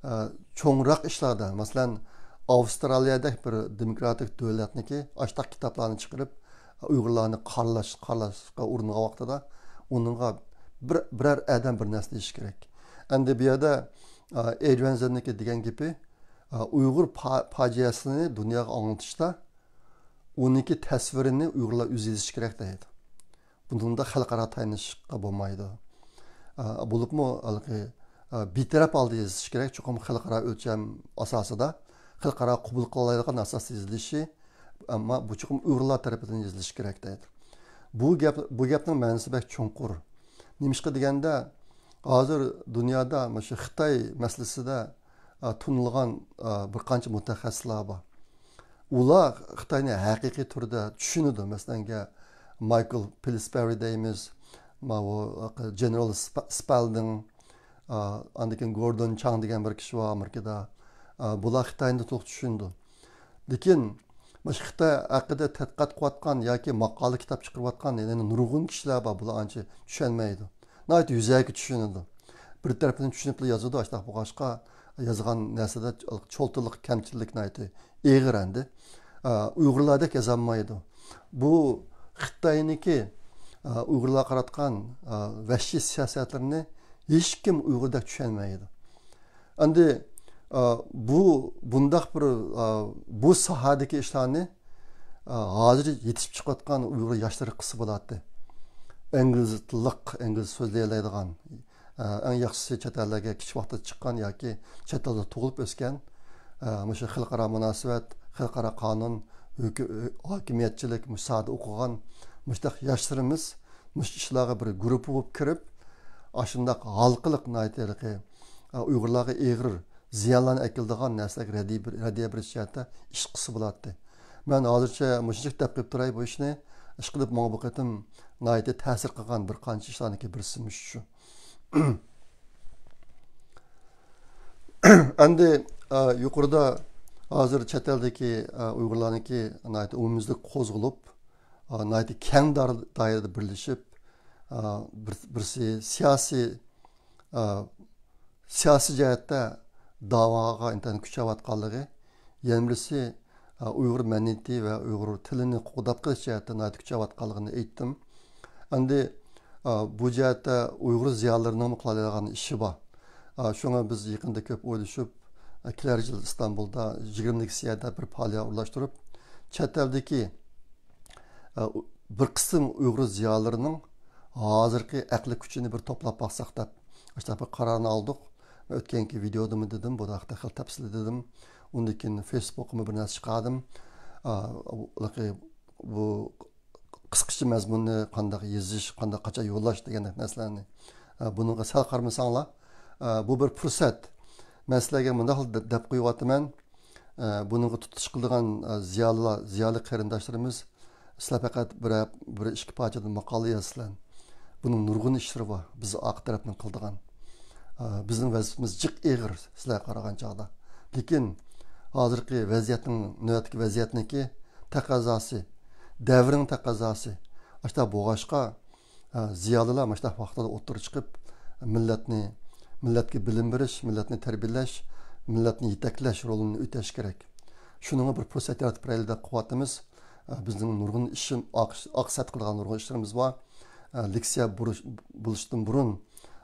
ئە، چوڭراق ئىشلاردا، مەسىلەن، ئاۋسترالىيەدەك بىر دېموكراتىك دۆلەتنىكى ئاشتاق كىتابلارنى چىقىرىپ، ئۇيغۇرلارنى قارىلاش، قارىلاشقا ئۇرۇنغان ۋاقتىدا ئۇنىڭغا بىر، بىرەر ئادەم بىر نەرسە دېيىشى كېرەك. ئەمدى بۇ يەردە، ئە، ئېدۋەن زېننىڭكى دېگەن گېپى، ئە، ئۇيغۇر پا-، پاجىئەسىنى دۇنياغا ئاڭلىتىشتا ئۇنىڭكى تەسۋىرىنى ئۇيغۇرلار ئۆزى يېزىشى كېرەك دەيدۇ. بۇنىڭدا خەلقئارا تايىنىشقا بولمايدۇ. ئا، بولۇپمۇ ھېلىقى، ئا، بىتەرەپ ھالدا يېزىش كېرەك، چوقۇم خەلقئارا ئۆلچەم ئاساسىدا، خەلقئارا قوبۇل قىلالايدىغان ئاساستا يېزىلىشى، ئەمما بۇ چوقۇم ئۇيغۇرلار تەرىپىدىن يېزىلىشى كېرەك دەيدۇ. بۇ گەپ، بۇ گەپنىڭ مەنىسى بەك چوڭقۇر. نېمىشقا دېگەندە، ھازىر دۇنيادا مانا شۇ خىتاي مەسىلىسىدە، ئا، تونۇلغان، ئا، بىر قانچە مۇتەخەسسىسلەر بار. ئۇلار خىتاينى ھەقىقىي تۈردە چۈشىنىدۇ. مەسىلەنگە، مايكل پىلسبەررى دەيمىز، ماۋۇ جېنېرال سپا-، سپالدىڭ، ئا، ئاندىن كېيىن گوردون چاڭ دېگەن بىر كىشى بار ئامېرىكىدا. ئا، بۇلار خىتاينى تولۇق چۈشىنىدۇ. لېكىن مۇشۇ خىتاي ھەققىدە تەتقىقات قىلىۋاتقان ياكى ماقالە، كىتاب چىقىرىۋاتقان يەنە نۇرغۇن كىشىلەر بار، بۇلار ئانچە چۈشەنمەيدۇ. ناھايىتى يۈزەكى چۈشىنىدۇ. بىر تەرىپىدىن چۈشىنىپلا يازىدۇ، ئاشۇنداق بولغاچقا يازغان نەرسىدە چولتىلىق، كەمچىللىك ناھايىتى ئېغىر ئەمدى. ئا، ئۇيغۇرلاردەك يازالمايدۇ. بۇ خىتاينىڭكى، ئا، ئۇيغۇرلارغا قاراتقان، ئا، ۋەھشىي سىياسەتلىرىنى ھېچكىم ئۇيغۇردەك چۈشەنمەيدۇ. ئەمدى، ئا، بۇ، بۇنداق بىر، ئا، بۇ ساھەدىكى ئىشلارنى، ئا، ھازىر يېتىشىپ چىقىۋاتقان ئۇيغۇر ياشلىرى قىلسا بولاتتى. ئىنگلىزلىق، ئىنگلىز سۆزلىيەلەيدىغان، ئا، ئەڭ ياخشىسى چەت ئەللەرگە كىچىك ۋاقىتتا چىققان ياكى چەت ئەلدە تۇغۇلۇپ ئۆسكەن، ئا، مۇشۇ خەلقئارا مۇناسىۋەت، خەلقئارا قانۇن، ھۆكۈ-، ھاكىمىيەتچىلىك، مۇشۇ ساھەدە ئوقۇغان مۇشۇنداق ياشلىرىمىز مۇشۇ ئىشلارغا بىر گۇرۇپپا بولۇپ كىرىپ، ئاشۇنداق ھالقىلىق ناھايىتى ھېلىقى، ئا، ئۇيغۇرلارغا ئېغىر زىيانلارنى ئەكېلىدىغان نەرسىلەرگە رەددىيە بېر-، رەددىيە بېرىش جەھەتتە ئىش قىلسا بولاتتى. مەن ھازىرچە مۇشۇنچىلىك دەپ قويۇپ تۇراي بۇ ئىشنى. ئىشقىلىپ ماڭا بۇ قېتىم ناھايىتى تەسىر قىلغان بىر قانچە ئىشلارنىڭكى بىرسى مۇشۇ شۇ. ئەمدى، ئا، يۇقىرىدا ھازىر چەت ئەلدىكى، ئا، ئۇيغۇرلارنىڭكى ناھايىتى ئومۇميۈزلۈك قوزغىلىپ، ئا، ناھايىتى كەڭ دار-، دائىرىدە بىرلىشىپ، ئا، بىر-، بىرسى سىياسىي، ئا، سىياسىي جەھەتتە داۋاغا ئىنتايىن كۈچەۋاتقانلىقى، يەنە بىرسى، ئا، ئۇيغۇر مەدەنىيىتى ۋە ئۇيغۇر تىلىنى قوغداپ قېلىش جەھەتتە ناھايىتى كۈچەۋاتقانلىقىنى ئېيتتىم. ئەمدى، ئا، بۇ جەھەتتە ئۇيغۇر زىيالىيلىرىنىڭمۇ قىلالايدىغان ئىشى بار. ئا، شۇڭا بىز يېقىندا كۆپ ئويلىشىپ، ئا، كېلەر يىل ئىستانبۇلدا يىگىرمە لېكسىيەدە بىر پائالىيەت ئورۇنلاشتۇرۇپ، چەت ئەلدىكى، ئا، بىر قىسىم ئۇيغۇر زىيالىيلىرىنىڭ ھازىرقى ئەقلىي كۈچىنى بىر توپلاپ باقساق دەپ، ئاشۇنداق بىر قارارنى ئالدۇق. ئۆتكەنكى ۋىدېيودىمۇ دېدىم، بۇ ھەقتە خېلى تەپسىلىي دېدىم. ئۇندىن كېيىن فېيسبۇكقىمۇ بىر نەرسە چىقاردىم. ئا، بۇ قىسقىچە مەزمۇننى قانداق يېزىش، قانداق قاچان يوللاش دېگەندەك نەرسىلەرنى. ئا، بۇنىڭغا سەل قارىمىساڭلار، ئا، بۇ بىر پۇرسەت. مەن سىلەرگە مۇنداق دە-، دەپ قويۇۋاتىمەن. ئا، بۇنىڭغا تۇتۇش قىلىدىغان، ئا، زىيالىيلار، زىيالىي قېرىنداشلىرىمىز، سىلەر پەقەت بىرەر، بىر ئىككى پارچىدىن ماقالە يازىسىلەر. بۇنىڭ نۇرغۇن ئىشلىرى بار، بىز ئارقا تەرەپنىڭ قىلىدىغان. ئا، بىزنىڭ ۋەزىپىمىز جىق ئېغىر سىلەرگە قارىغان چاغدا. لېكىن ھازىرقى ۋەزىيەتنىڭ، نۆۋەتتىكى ۋەزىيەتنىڭكى تەقەززاسى، دەۋرنىڭ تەقەززاسى. ئاشۇنداق بولغاچقا، ئا، زىيالىيلار مۇشۇنداق ۋاقىتلاردا ئوتتۇرىغا چىقىپ، مىللەتنى، مىللەتكە بىلىم بېرىش، مىللەتنى تەربىيەلەش، مىللەتنى يېتەكلەش رولىنى ئۆتەش كېرەك. شۇنىڭغا بىر پۇرسەت يارىتىپ بېرەيلى دەپ قىلىۋاتىمىز. ئە، بىزنىڭ نۇرغۇن ئىشىم، ئاق-، ئاقسەت قىلىدىغان نۇرغۇن ئىشلىرىمىز بار. ئە، لېكسىيە بۇرۇش-، بولۇشتىن بۇرۇن،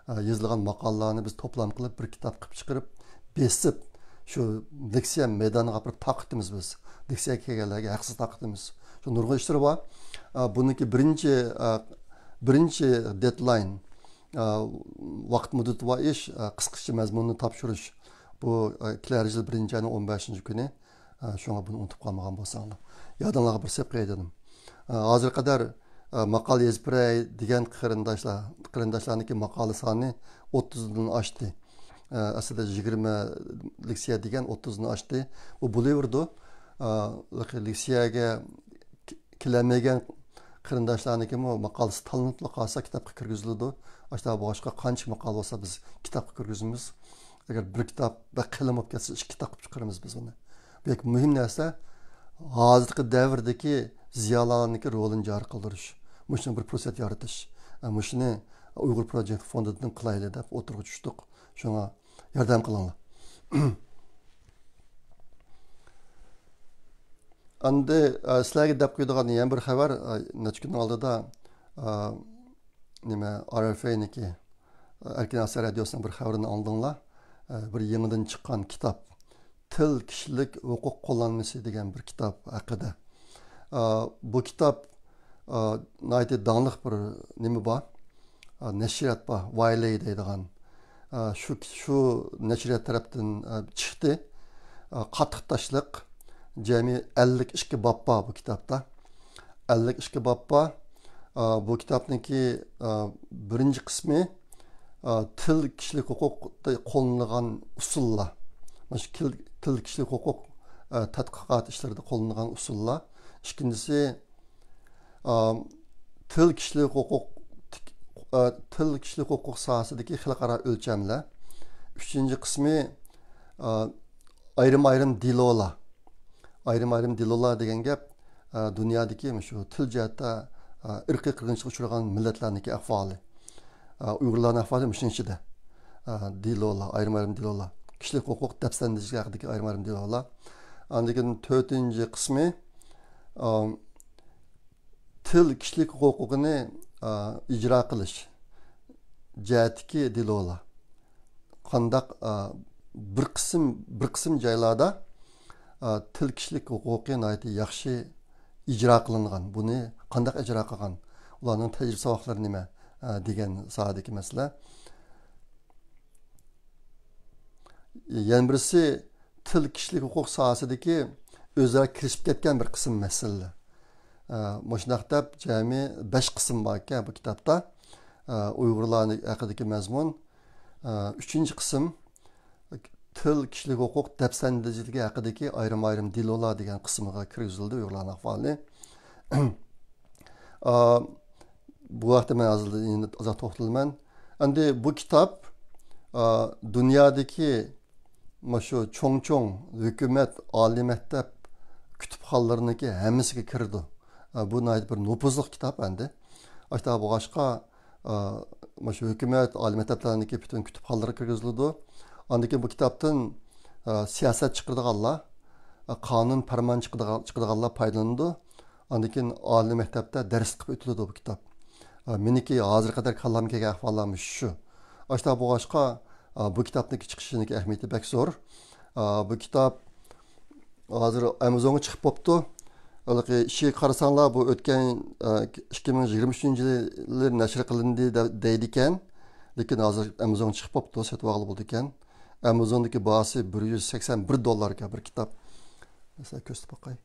ئە، يېزىلغان ماقالىلارنى بىز توپلام قىلىپ، بىر كىتاب قىلىپ چىقىرىپ، بېسىپ، شۇ لېكسىيە مەيدانىغا ئاپىرىپ تارقىتىمىز بىز. لېكسىيەگە كەلگەنلەرگە ھەقسىز تارقىتىمىز. شۇ نۇرغۇن ئىشلىرى بار. ئە، بۇنىڭكى بىرىنچى، ئە، بىرىنچى دېدلاين، ئە، ۋاقىت مۇددىتى بار ئىش، ئە، قىسقىچە مەزمۇننى تاپشۇرۇش. بۇ، ئە، كېلەر يىل بىرىنچى ئاينىڭ ئون بەشىنچى كۈنى. ئە، شۇڭا بۇنى ئۇنتۇپ قالمىغان بولساڭلار. يادىڭلارغا بىر سېلىپ قوياي دېدىم. ئە، ھازىرغا قەدەر، ئە، ماقالە يېزىپ بېرەي دېگەن قېرىنداشلار، قېرىنداشلارنىڭكى ماقالە سانى ئوتتۇزدىن ئاشتى. ئە، ئەسلىدە يىگىرمە لېكسىيە دېگەن ئوتتۇزدىن ئاشتى. ئۇ بولۇۋېرىدۇ. ئە، لېكسىيەگە كېلەلمىگەن قېرىنداشلارنىڭكىمۇ ماقالىسى تاللىنىپلا قالسا، كىتابقا كىرگۈزۈلىدۇ. ئاشۇنداق بولغاچقا، قانچە ماقالە بولسا، بىز كىتابقا كىرگۈزىمىز. ئەگەر بىر كىتاب بەك قېلىن بولۇپ كەتسە، ئىككى كىتاب قىلىپ چىقىرىمىز بىز ئۇنى. بەك مۇھىم نەرسە، ھازىرقى دەۋردىكى زىيالىيلارنىڭكى رولىنى جارى قىلدۇرۇش. مۇشۇنى بىر پۇرسەت يارىتىش. مۇشۇنى ئۇيغۇر پروجېكت فوندىدىن قىلايلى دەپ ئوتتۇرىغا چۈشتۇق. شۇڭا ياردەم قىلىڭلار. ئەمدى، ئە، سىلەرگە دەپ قويىدىغان يەنە بىر خەۋەر، ئە، نەچچە كۈندىن ئالدىدا، ئە، نېمە، ئار ئېف ئەينىڭكى، ئە، ئەركىن ئاسىيا رادىيوسىنىڭ بىر خەۋىرىنى ئاڭلىدىڭلار. ئە، بىر يېڭىدىن چىققان كىتاب، تىل كىشىلىك ھوقۇق قوللانمىسى دېگەن بىر كىتاب ھەققىدە. ئە، بۇ كىتاب، ئە، ناھايىتى داڭلىق بىر نېمە بار، ئە، نەشرىيات بار، ۋايلەي دەيدىغان. ئە، شۇ، شۇ نەشرىيات تەرەپتىن، ئە، چىقتى. ئە، قاتتىق تاشلىق، جەمئىي ئەللىك ئىككى باب بار بۇ كىتابتا. ئەللىك ئىككى باب بار. ئە، بۇ كىتابنىڭكى، ئە، بىرىنچى قىسمى، ئە، تىل كىشىلىك ھوقۇقتا قوللىنىلغان ئۇسۇللار. مۇشۇ كىل-، تىل كىشىلىك ھوقۇق، ئە، تەتقىقات ئىشلىرىدا قوللىنىدىغان ئۇسۇللار. ئىككىنچىسى، ئا، تىل كىشىلىك ھوقۇق، تىك-، ئا، تىل كىشىلىك ھوقۇق ساھەسىدىكى خەلقئارا ئۆلچەملەر. ئۈچىنچى قىسمى، ئا، ئايرىم-ئايرىم دېلولار. ئايرىم-ئايرىم دېلولار دېگەن گەپ، ئا، دۇنيادىكى مۇشۇ تىل جەھەتتە، ئا، ئىرقىي قىرغىنچىلىققا ئۇچرىغان مىللەتلەرنىڭكى ئەھۋالى. ئا، ئۇيغۇرلارنىڭ ئەھۋالى مۇشۇنىڭ ئىچىدە. ئا، دېلولار، ئايرىم-ئايرىم دېلولار. كىشىلىك ھوقۇق دەپسەندىچىلىكى ھەققىدىكى ئايرىم-ئايرىم دېلولار. ئاندىن كېيىن تۆتىنچى قىسمى، ئا، تىل كىشىلىك ھوقۇقىنى، ئا، ئىجرا قىلىش جەھەتتىكى دېلولار. قانداق، ئا، بىر قىسىم، بىر قىسىم جايلاردا، ئا، تىل كىشىلىك ھوقۇقى ناھايىتى ياخشى ئىجرا قىلىنغان. بۇنى قانداق ئىجرا قىلغان؟ ئۇلارنىڭ تەجرىبە ساۋاقلىرى نېمە؟ ئا، دېگەن ساھەدىكى مەسىلە. يەنە بىرسى تىل كىشىلىك ھوقۇق ساھەسىدىكى ئۆزئارا كىرىشىپ كەتكەن بىر قىسىم مەسىلىلەر. ئە، مۇشۇنداق دەپ جەمئىي بەش قىسىم بار ئىكەن بۇ كىتابتا. ئە، ئۇيغۇرلار ھەققىدىكى مەزمۇن. ئە، ئۈچىنچى قىسىم تىل كىشىلىك ھوقۇق دەپسەندىچىلىكى ھەققىدىكى ئايرىم-ئايرىم دېلولار دېگەن قىسىمغا كىرگۈزۈلدى ئۇيغۇرلارنىڭ ئەھۋالى. ئا، بۇ ھەقتە مەن ھازىر يەنە ئازراق توختىلىمەن. ئەمدى بۇ كىتاب، ئا، دۇنيادىكى مۇشۇ چوڭ-چوڭ ھۆكۈمەت، ئالىي مەكتەپ، كۇتۇپخانىلىرىنىڭكى ھەممىسىگە كىرىدۇ. ئا، بۇ ناھايىتى بىر نوپۇزلۇق كىتاب ئەمدى. ئاشۇنداق بولغاچقا، ئا، مۇشۇ ھۆكۈمەت، ئالىي مەكتەپلەرنىڭكى پۈتۈن كۈتۈپخانىلىرىغا كىرگۈزۈلىدۇ. ئاندىن كېيىن بۇ كىتابتىن، ئا، سىياسەت چىقىرىدىغانلار، ئا، قانۇن، پەرمان چىقىدىغان-، چىقىدىغانلار پايدىلىنىدۇ. ئاندىن كېيىن ئالىي مەكتەپتە دەرس قىلىپ ئۆتۈلىدۇ بۇ كىتاب. ئا، مېنىڭكى ھازىرغا قەدەر كاللامغا كەلگەن ئەھۋاللار مۇشۇ. ئاشۇنداق بولغاچقا، ئا، بۇ كىتابنىڭكى چىقىشىنىڭكى ئەھمىيىتى بەك زور. ئا، بۇ كىتاب ھازىر ئامازونغا چىقىپ بوپتۇ. ھېلىقى ئىچىگە قارىساڭلار، بۇ ئۆتكەن، ئا، ئىككى مىڭ يىگىرمە ئۈچىنچى يىلى نەشر قىلىندى دە-، دەيدىكەن. لېكىن ھازىر ئامازونغا چىقىپ بوپتۇ، سېتىۋالغىلى بولىدىكەن. ئامازوندىكى باھاسى بىر يۈز سەكسەن بىر دوللاركەن بىر كىتاب. مەسىلەن، كۆرسىتىپ باقاي.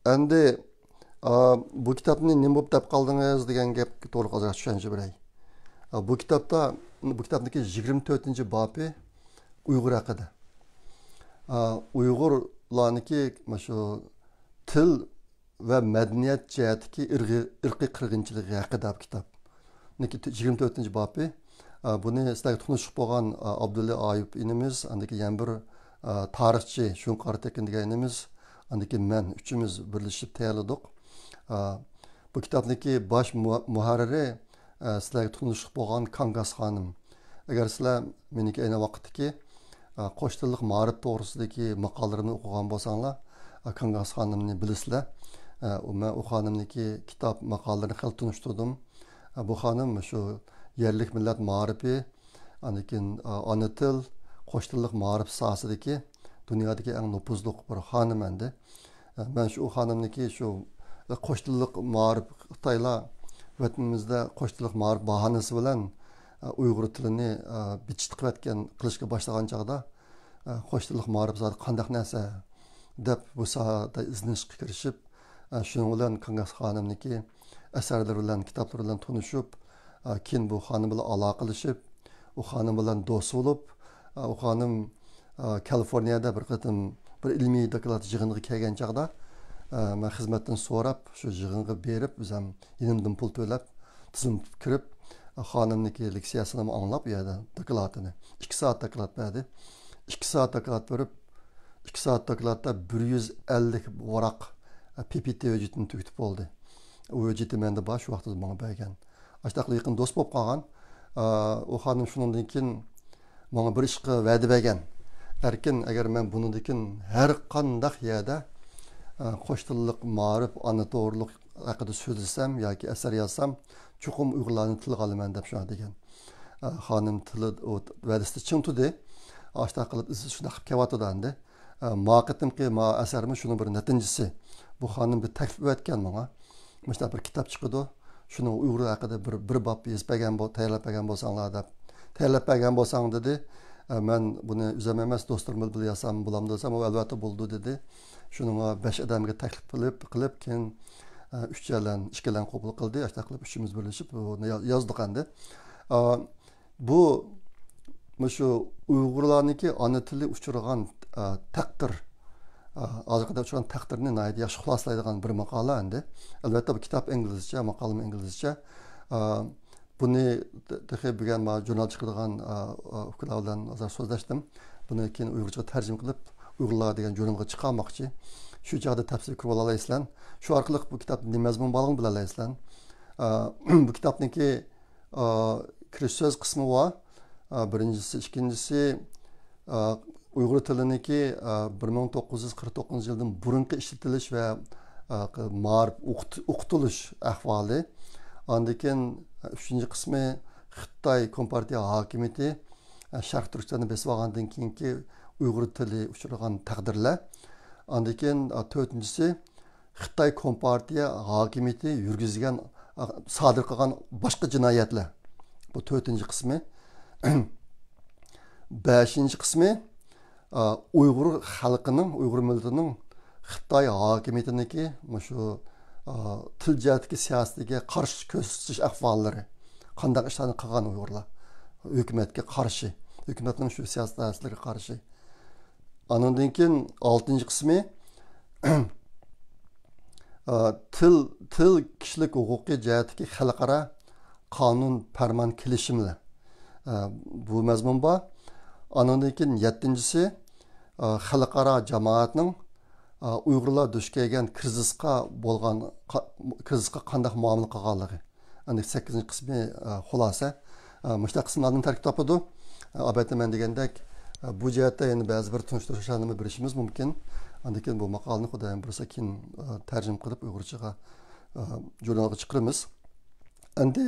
ئەمدى، ئا، بۇ كىتابنى نېمە بولۇپ دەپ قالدىڭىز دېگەن گەپكە توغرا ئازراق چۈشەنچە بېرەي. ئا، بۇ كىتابتا، بۇ كىتابنىڭكى يىگىرمە تۆتىنچى بابى ئۇيغۇر ھەققىدە. ئا، ئۇيغۇرلارنىڭكى مۇشۇ تىل ۋە مەدەنىيەت جەھەتتىكى ئىرغى-، ئىرقىي قىرغىنچىلىقى ھەققىدە بۇ كىتاب. بۇنىڭكى تۆ-، يىگىرمە تۆتىنچى بابى. ئا، بۇنى سىلەرگە تونۇشلۇق بولغان، ئا، ئابدۇللا ئايۇپ ئىنىمىز، ئاندىن كېيىن يەنە بىر، ئا، تارىخچى شۇڭقارا تېكىن دېگەن ئىنىمىز، ئاندىن كېيىن مەن ئۈچىمىز بىرلىشىپ تەييارلىدۇق. ئا، بۇ كىتابنىڭكى باش مۇ-، مۇھەررىرى، ئا، سىلەرگە تونۇشلۇق بولغان كاڭگاس خانىم. ئەگەر سىلەر مېنىڭكى ئەينى ۋاقىتتىكى، ئا، قوش تىللىق مائارىپ توغرىسىدىكى ماقالىلىرىمنى ئوقۇغان بولساڭلار، ئا، كاڭگاس خانىمنى بىلىسىلەر. ئا، ئۇ، مەن ئۇ خانىمنىڭكى كىتاب ماقالىلىرىنى خېلى تونۇشتۇردۇم. ئا، بۇ خانىم شۇ يەرلىك مىللەت مائارىپى، ئاندىن كېيىن، ئا، ئانا تىل، قوش تىللىق مائارىپ ساھەسىدىكى دۇنيادىكى ئەڭ نوپۇزلۇق بىر خانىم ئەمدى. ئا، مەن شۇ خانىمنىڭكى شۇ قوش تىللىق مائارىپ، خىتايلار ۋەتىنىمىزدە قوش تىللىق مائارىپ باھانىسى بىلەن، ئا، ئۇيغۇر تىلىنى، ئا، بىچىتقىۋەتكەن، قىلىشقا باشلىغان چاغدا، ئا، قوش تىللىق مائارىپ زادى قانداق نەرسە دەپ بۇ ساھەدە ئىزدىنىشكە كىرىشىپ، ئا، شۇنىڭ بىلەن كاڭگاس خانىمنىڭكى ئەسەرلىرى بىلەن، كىتابلىرى بىلەن تونۇشۇپ، ئا، كېيىن بۇ خانىم بىلەن ئالاقىلىشىپ، ئۇ خانىم بىلەن دوست بولۇپ، ئۇ خانىم، ئۇ، كالىفورنىيەدە بىر قېتىم بىر ئىلمىي دوكلات يىغىنىغا كەلگەن چاغدا، ئۇ، مەن خىزمەتتىن سوراپ، شۇ يىغىنغا بېرىپ، ئۆزۈم يېنىمدىن پۇل تۆلەپ، تىزىملىتىپ كىرىپ، ئۇ، خانىمنىڭكى لېكسىيەسىنىمۇ ئاڭلاپ، ئۇ يەردە دوكلاتىنى، ئىككى سائەت دوكلات بەردى. ئىككى سائەت دوكلات بېرىپ، ئىككى سائەت دوكلاتتا بىر يۈز ئەللىك ۋاراق، ئۇ، پى پى تى ھۆججىتىنى تۈگىتىپ بولدى. ئۇ ھۆججىتى مەندە بار، شۇ ۋاقىتتا ماڭا بەرگەن. ئاشتاقلا يېقىن دوست بولۇپ قالغان. ئا، ئۇ خانىم شۇنىڭدىن كېيىن ماڭا بىر ئىشقا ۋەدە بەرگەن. ئەركىن، ئەگەر مەن بۇنىڭدىن كېيىن ھەر قانداق يەردە، ئا، قوش تىللىق مائارىپ، ئانا توغرىلىق ھەققىدە سۆزلىسەم ياكى ئەسەر يازسام، چوقۇم ئۇيغۇرلارنى تىلغا ئالىمەن دەپ شۇنداق دېگەن. ئا، خانىم تىلى، ئۇ ۋەدىسىدە چىڭ تۇردى. ئاشتاق قىلىپ ئىزچىل شۇنداق قىلىپ كېلىۋاتىدۇ ئەمدى. ئە، ما قېتىمقى ما ئەسەرمۇ شۇنىڭ بىر نەتىجىسى. بۇ خانىم بىر تەكلىپ ئەتكەن ماڭا. مۇشۇنداق بىر كىتاب چىقىدۇ. شۇنىڭ ئۇيغۇر ھەققىدە بىر، بىر باب يېزىپ بەرگەن بول-، تەييارلاپ بەرگەن بولساڭلار دەپ. تەييارلاپ بەرگەن بولساڭ دېدى. ئە، مەن بۇنى ئۆزۈم ئەمەس، دوستلىرىم بىلەن يازسام بولامدۇ دېسەم، ئۇ ئەلۋەتتە بولىدۇ دېدى. شۇنىڭغا بەش ئادەمگە تەكلىپ قىلىپ، قىلىپ، كېيىن، ئە، ئۈچەيلەن، ئىككىيلەن قوبۇل قىلدى. ئاشۇنداق قىلىپ ئۈچىمىز بىرلىشىپ بۇنى يا-، يازدۇق ئەمدى. ئا، بۇ شۇ ئۇيغۇرلارنىڭكى ئانا تىلى ئۇچرىغان، ئە، تەقدىر، ئە، ھازىرقى ئۇچرىغان تەقدىرنى ناھايىتى ياخشى خۇلاسىلەيدىغان بىر ماقالە ئەمدى. ئەلۋەتتە، بۇ كىتاب ئىنگلىزچە، ماقالىمۇ ئىنگلىزچە. ئە، بۇنى تېخى بۈگۈن مانا ژۇرنال چىقىدىغان، ئە، ئە، ئۇكىلار بىلەن ھازىر سۆزلەشتىم. بۇنى كېيىن ئۇيغۇرچىغا تەرجىمە قىلىپ، ئۇيغۇرلار دېگەن ژۇرنالغا چىقارماقچى. شۇ چاغدا تەپسىلىي كۆرۈپ ئالالايسىلەر. شۇ ئارقىلىق بۇ كىتابتا نېمە مەزمۇن بارلىقىنى بىلەلەيسىلەر. ئە، بۇ كىتابنىڭكى ئا، كىرىش سۆز قىسمى بار. ئا، بىرىنچىسى، ئىككىنچىسى، ئا، ئۇيغۇر تىلىنىڭكى، ئا، بىر مىڭ توققۇز يۈز قىرىق توققۇزىنچى يىلدىن بۇرۇنقى ئىشلىتىلىش ۋە، ئا، مائارىپ ئوقۇت-، ئوقۇتۇلۇش ئەھۋالى. ئاندىن كېيىن، ئا، ئۈچىنچى قىسمى خىتاي كومپارتىيە ھاكىمىيىتى، ئا، شەرقىي تۈركىستاننى بېسىپ ئالغاندىن كېيىنكى ئۇيغۇر تىلى ئۇچرىغان تەقدىرلەر. ئاندىن كېيىن، ئا، تۆتىنچىسى، خىتاي كومپارتىيە ھاكىمىيىتى يۈرگۈزگەن، سادىر قىلغان باشقا جىنايەتلەر. بۇ تۆتىنچى قىسمى. بەشىنچى قىسمى، ئۇيغۇر خەلقىنىڭ، ئۇيغۇر مىللىتىنىڭ خىتاي ھاكىمىيىتىنىڭكى مۇشۇ، تىل جەھەتتىكى سىياسىتىگە قارشى كۆرسىتىش ئەھۋاللىرى. قانداق ئىشلارنى قىلغان ئۇيغۇرلار؟ ھۆكۈمەتكە قارشى. ھۆكۈمەتنىڭ شۇ سىياسىي سىياسەتلىرىگە قارشى. ئانىڭدىن كېيىن ئالتىنچى قىسمى، ئا، تىل، تىل كىشىلىك ھوقۇقى جەھەتتىكى خەلقئارا قانۇن، پەرمان، كېلىشىملەر. ئا، بۇ مەزمۇن بار. ئانىڭدىن كېيىن يەتتىنچىسى، ئا، خەلقئارا جامائەتنىڭ، ئا، ئۇيغۇرلار دۇچ كەلگەن كىرىزىسقا بولغان، قا-، كىرىزىسقا قانداق مۇئامىلە قىلغانلىقى. ئەمدى سەككىزىنچى قىسمى، ئە، خۇلاسە. ئە، مۇشۇنداق قىسىملاردىن تەركىب تاپىدۇ. ئە، ئالبەتتە، مەن دېگەندەك، ئە، بۇ جەھەتتە يەنە بەزى بىر تونۇشتۇرۇش ئىشلارنىمۇ بېرىشىمىز مۇمكىن. ئاندىن كېيىن بۇ ماقالىنى خۇدايىم بۇيرۇسا كېيىن، ئە، تەرجىمە قىلىپ ئۇيغۇرچىغا، ئە، ژۇرنالغا چىقىرىمىز. ئەمدى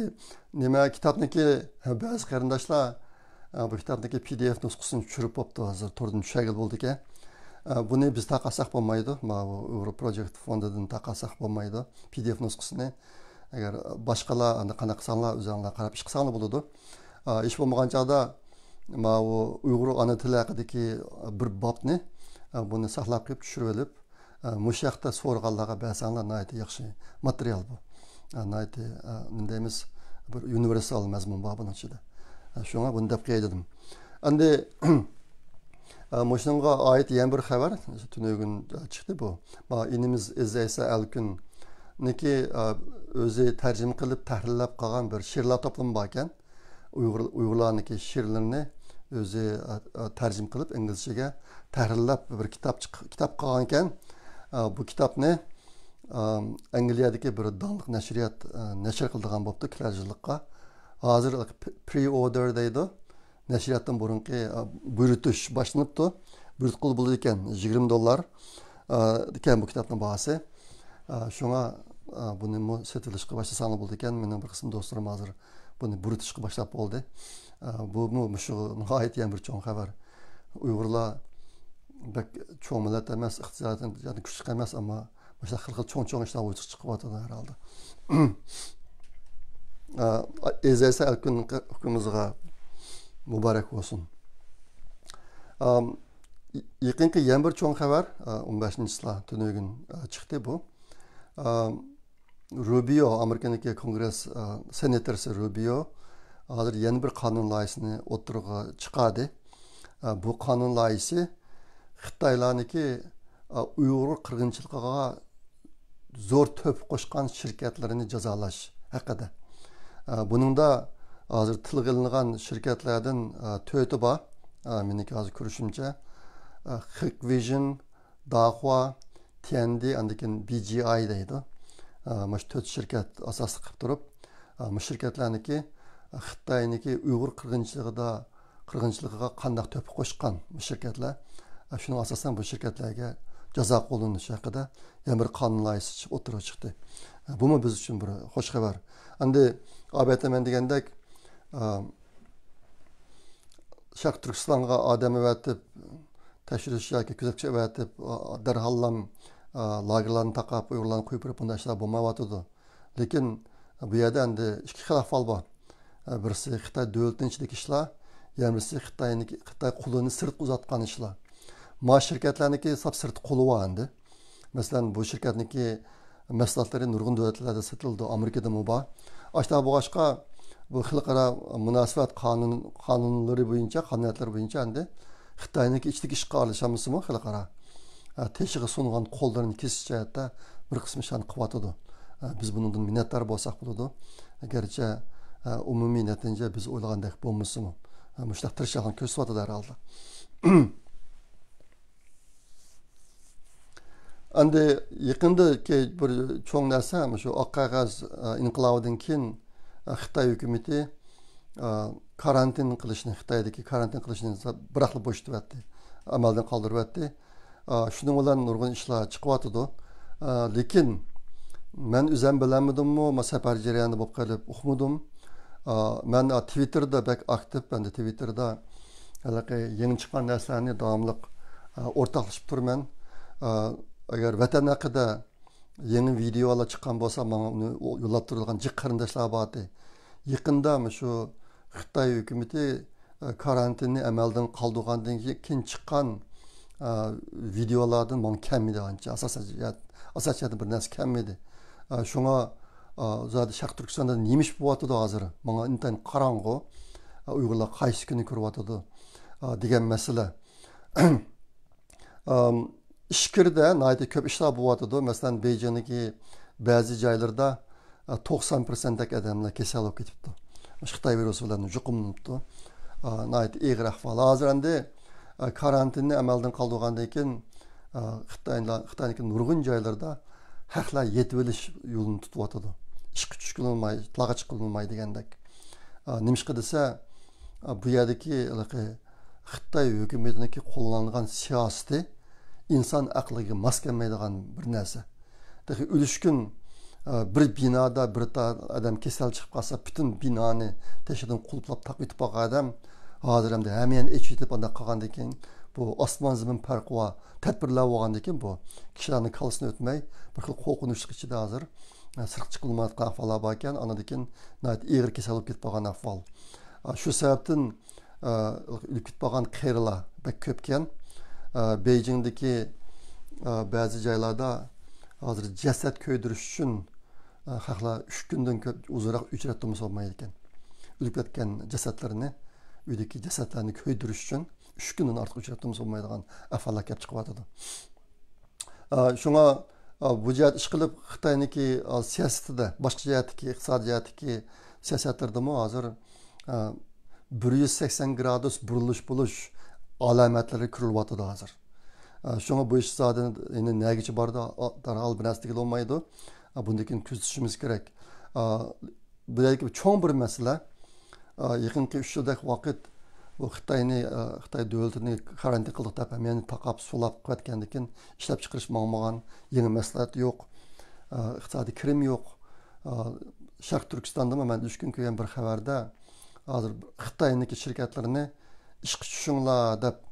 نېمە كىتابنىكى، ھە، بەزى قېرىنداشلار، ئە، بۇ كىتابنىكى پى دى ئېف نۇسخىسىنى چۈشۈرۈپ بوپتۇ، ھازىر توردىن چۈشۈرگىلى بولىدىكەن. ئە، بۇنى بىز تارقاتساق بولمايدۇ. ماۋۇ ئۇيغۇر پروجېكت فوندىدىن تارقاتساق بولمايدۇ. پى دى ئېف نۇسخىسىنى. ئەگەر باشقىلار ئەمدى قانداق قىلساڭلار، ئۆزۈڭلار قاراپ ئىش قىلساڭلار بولىدۇ. ئا، ھېچ بولمىغان چاغدا ماۋۇ ئۇيغۇر ئانا تىلى ھەققىدىكى بىر بابنى، ئا، بۇنى ساقلاپ قېلىپ چۈشۈرۈۋېلىپ، ئا، مۇشۇ ياقتا سورىغانلارغا بەرسەڭلار ناھايىتى ياخشى ماتېرىيال بۇ. ئا، ناھايىتى، ئا، نېمە دەيمىز، بىر ئۇنىۋېرسال مەزمۇن بار بۇنىڭ ئىچىدە. ئا، شۇڭا بۇنى دەپ قوياي دېدىم. ئەمدى، ئا، مۇشۇنىڭغا ئائىت يەنە بىر خەۋەر تۈنۈگۈن چىقتى بۇ. ما، ئىنىمىز ئەزىز ئەيسا ئەلكۈننىكى، ئا، ئۆزى تەرجىمە قىلىپ، تەھرىرلەپ قالغان بىر شېئىرلار توپلىمى باركەن. ئۇيغۇر، ئۇيغۇرلارنىڭكى شېئىرلىرىنى ئۆزى، ئا، ئا، تەرجىمە قىلىپ، ئىنگلىزچىگە تەھرىرلەپ بىر كىتاب چىق-، كىتاب قىلغانكەن. ئا، بۇ كىتابنى، ئا، ئەنگلىيەدىكى بىر داڭلىق نەشرىيات، ئا، نەشر قىلىدىغان بوپتۇ كېلەر يىللىققا. ھازىر پ-، پري ئوردېر دەيدۇ. نەشرىياتتىن بۇرۇنقى، ئا، بۇيرۇتۇش باشلىنىپتۇ. بۇيرۇتقىلى بولىدىكەن، يىگىرمە دوللار، ئا، ئىكەن بۇ كىتابنىڭ باھاسى. ئا، شۇڭا، ئا، بۇنىمۇ سېتىۋېلىشقا باشلىساڭلار بولىدىكەن. مېنىڭ بىر قىسىم دوستلىرىم ھازىر بۇنى بۇيرۇتۇشقا باشلاپ بولدى. ئا، بۇمۇ مۇشۇ ناھايىتى يەنە بىر چوڭ خەۋەر. ئۇيغۇرلار بەك چوڭ مىللەت ئەمەس، ئىقتىسادىي جەھەتتىن كۈچلۈك ئەمەس، ئەمما مۇشۇنداق خىل خىل چوڭ چوڭ ئىشلار ۋۇجۇدقا چىقىۋاتىدۇ ھەر ھالدا. ئا، ئەزىز ئەيسا ئەلكۈن ئۇكىمىزغا مۇبارەك بولسۇن. ئام، يېقىنقى يەنە بىر چوڭ خەۋەر، ئا، ئون بەشىنچى چىسلا تۈنۈگۈن، ئا، چىقتى بۇ. ئام، روبىيو، ئامېرىكىنىڭكى كونگرېس، ئا، سېناتورسى روبىيو ھازىر يەنە بىر قانۇن لايىھىسىنى ئوتتۇرىغا چىقاردى. ئا، بۇ قانۇن لايىھىسى خىتايلارنىڭكى، ئا، ئۇيغۇر قىرغىنچىلىقىغا زور تۆھپە قوشقان شىركەتلىرىنى جازالاش ھەققىدە. ئا، بۇنىڭدا ھازىر تىلغا ئېلىنغان شىركەتلەردىن، ئا، تۆتى بار. ئا، مېنىڭكى ھازىر كۆرۈشۈمچە، ئا، خىك ۋىژن، داخۇا، تيەندى، ئاندىن كېيىن بى جى ئاي دەيدۇ. ئا، مۇشۇ تۆت شىركەت ئاساسلىق قىلىپ تۇرۇپ، ئا، مۇشۇ شىركەتلەرنىڭكى خىتاينىڭكى ئۇيغۇر قىرغىنچىلىقىدا، قىرغىنچىلىقىغا قانداق تۆھپە قوشقان بۇ شىركەتلەر، ئا، شۇنىڭ ئاساسەن بۇ شىركەتلەرگە جازا قوللىنىش ھەققىدە يەنە بىر قانۇن لايىھىسى چىقىپ ئوتتۇرىغا چىقتى. ئا، بۇمۇ بىز ئۈچۈن بىر خوش خەۋەر. ئەمدى ئالبەتتە مەن دېگەندەك، ئا، شەرقىي تۈركىستانغا ئادەم ئەۋەتىپ، تەكشۈرۈش ياكى كۆزەتكۈچى ئەۋەتىپ، دەرھاللام، ئا، لاگېرلارنى تاقاپ، ئۇيغۇرلارنى قويۇپ بېرىپ، بۇنداق ئىشلار بولمايۋاتىدۇ. لېكىن بۇ يەردە ئەمدى ئىككى خىل ئەھۋال بار. بىرسى خىتاي دۆلىتىنىڭ ئىچىدىكى ئىشلار، يەنە بىرسى خىتاينىڭكى، خىتاي قولىنى سىرتقا ئۇزاتقان ئىشلار. ما شىركەتلەرنىڭكى ساپ سىرتقى قولى بار ئەمدى. مەسىلەن، بۇ شىركەتنىڭكى مەھسۇلاتلىرى نۇرغۇن دۆلەتلەردە سېتىلىدۇ، ئامېرىكىدىمۇ بار. ئاشۇنداق بولغاچقا، بۇ خەلقئارا مۇناسىۋەت قانۇن، قانۇنلىرى بويىچە، قانۇنىيەتلىرى بويىچە ئەمدى خىتاينىڭكى ئىچىدىكى ئىشقا ئارىلىشالمىسىمۇ خەلقئارا، ھە، تېشىغا سۇنغان قوللىرىنى كېسىش جەھەتتە بىر قىسىم ئىشلارنى قىلىۋاتىدۇ. ھە، بىز بۇنىڭدىن مىننەتدار بولساق بولىدۇ. گەرچە، ھە، ئومۇمىي نەتىجە بىز ئويلىغاندەك بولمىسىمۇ، ھە، مۇشۇنداق تىرىشچانلىقنى كۆرسىتىۋاتىدۇ ھەر ھالدا. ئەمدى يېقىندىكى بىر چوڭ نەرسە، مۇشۇ ئاق قەغەز، ئە، ئىنقىلابىدىن كېيىن، ئە، خىتاي ھۆكۈمىتى، ئە، كارانتىن قىلىشنى، خىتايدىكى كارانتىن قىلىشنى بىراقلا بوشىتىۋەتتى، ئەمەلدىن قالدۇرۇۋەتتى. ئە، شۇنىڭ بىلەن نۇرغۇن ئىشلار چىقىۋاتىدۇ. ئە، لېكىن مەن ئۆزۈم بىلەلمىدىممۇ، ما سەپەر جەريانىدا بولۇپ قېلىپ ئۇقمىدىم. ئە، مەن، ئە، تىۋىتتېردا بەك ئاكتىپ، ئەمدى تىۋىتتېردا ھېلىقى يېڭى چىققان نەرسىلەرنى داۋاملىق، ئە، ئورتاقلىشىپ تۇرىمەن. ئە، ئەگەر ۋەتەن ھەققىدە يېڭى ۋىدېئولار چىققان بولسا، ماڭا ئۇنى يوللاپ تۇرىدىغان جىق قېرىنداشلار بار ئىدى. يېقىندا مۇشۇ خىتاي ھۆكۈمىتى، ئە، كارانتىننى ئەمەلدىن قالدۇرغاندىن كېيىن چىققان، ئە، ۋىدېئولاردىن ماڭا كەلمىدى ئانچە. ئاساسىي جەھەت، ئاساسىي جەھەتتىن بىر نەرسە كەلمىدى. ئە، شۇڭا، ئە، زادى شەرقىي تۈركىستاندا نېمە ئىش بولۇۋاتىدۇ ھازىر؟ ماڭا ئىنتايىن قاراڭغۇ. ئە، ئۇيغۇرلار قايسى كۈنى كۆرۈۋاتىدۇ، ئە، دېگەن مەسىلە. ئام، ئىچكىرىدە ناھايىتى كۆپ ئىشلار بولۇۋاتىدۇ. مەسىلەن، بېيجىڭدىكى بەزى جايلىرىدا، ئە، توقسان پىرسەنتتەك ئادەملەر كېسەل بولۇپ كېتىپتۇ. مۇشۇ خىتاي ۋىرۇسى بىلەن يۇقۇملىنىپتۇ. ئا، ناھايىتى ئېغىر ئەھۋال. ھازىر ئەمدى، ئا، كارانتىننى ئەمەلدىن قالدۇرغاندىن كېيىن، ئا، خىتايلا-، خىتاينىڭكى نۇرغۇن جايلىرىدا ھەقلەر يېتىۋېلىش يولىنى تۇتۇۋاتىدۇ. ئىشقا چۈشكىلى بولماي، تاغا چىققىلى بولماي دېگەندەك. ئا، نېمىشقا دېسە، ئا، بۇ يەردىكى ھېلىقى خىتاي ھۆكۈمىتىنىڭكى قوللانغان سىياسىتى ئىنسان ئەقلىگە ماس كەلمەيدىغان بىر نەرسە. تېخى ئۆلۈشكۈن، ئە، بىر بىنادا بىر تا ئادەم كېسەل چىقىپ قالسا، پۈتۈن بىنانى تېشىدىن قۇلۇپلاپ تاقىۋېتىپ قالغان ئادەم ھازىر ئەمدى ھەممە يەرنى ئېچىۋېتىپ، ئانداق قىلغاندىن كېيىن، بۇ ئاسمان زېمىن پەرقى بار تەدبىرلەر بولغاندىن كېيىن، بۇ كىشىلەرنىڭ كاللىسىدىن ئۆتمەي، بىر خىل قورقۇنچلۇق ئىچىدە ھازىر، ئە، سىرتقا چىقىپ بولمايۋاتقان ئەھۋاللار باركەن، ئاندىن كېيىن ناھايىتى ئېغىر كېسەل بولۇپ كېتىپ قالغان ئەھۋال. ئە، شۇ سەۋەبتىن ئە، ئۆلۈپ كېتىپ قالغان قېرىلار بەك كۆپكەن. ئە، بېيجىڭدىكى، ئە، بەزى جايلاردا ھازىر جەسەت كۆيدۈرۈش ئۈچۈن، ئە، خەقلەر ئۈچ كۈندىن كۆپ ئۇزۇنراق ئۆچرەتتە تۇرمىسا بولمايدىكەن. ئۆلۈپ كەتكەن جەسەتلىرىنى، ئۆيدىكى جەسەتلەرنى كۆيدۈرۈش ئۈچۈن ئۈچ كۈندىن ئارتۇق ئۆچرەتتە تۇرمىسا بولمايدىغان ئەھۋاللار كېلىپ چىقىۋاتىدۇ. ئا، شۇڭا، ئا، بۇ جەھەت ئىشقىلىپ خىتاينىڭكى، ئا، سىياسىتىدە، باشقا جەھەتتىكى، ئىقتىسادىي جەھەتتىكى سىياسەتلىرىدىمۇ ھازىر، ئا، بىر يۈز سەكسەن گرادۇس بۇرۇلۇش بولۇش ئالامەتلىرى كۆرۈلۈۋاتىدۇ ھازىر. ئا، شۇڭا بۇ ئىش زادى يەنە نەگىچە بارىدۇ، ئا، دەرھال بىر نەرسە دېگىلى بولمايدۇ. ئا، بۇنىڭدىن كېيىن كۆزىتىشىمىز كېرەك. ئا، بۇ يەردىكى چوڭ بىر مەسىلە، ئا، يېقىنقى ئۈچ يىلدەك ۋاقىت بۇ خىتاينى، ئا، خىتاي دۆلىتىنى كارانتىن قىلدۇق دەپ، ھەممە يەرنى تاقاپ، سۇلاپ قىلىۋەتكەندىن كېيىن ئىشلەپچىقىرىش ماڭمىغان، يېڭى مەھسۇلات يوق، ئا، ئىقتىسادىي كىرىم يوق. ئا، شەرقىي تۈركىستاندىمۇ مەن ئۈچ كۈن كۆرگەن بىر خەۋەردە، ھازىر خىتاينىڭكى شىركەتلىرىنى ئىشقا چۈشۈڭلار دەپ،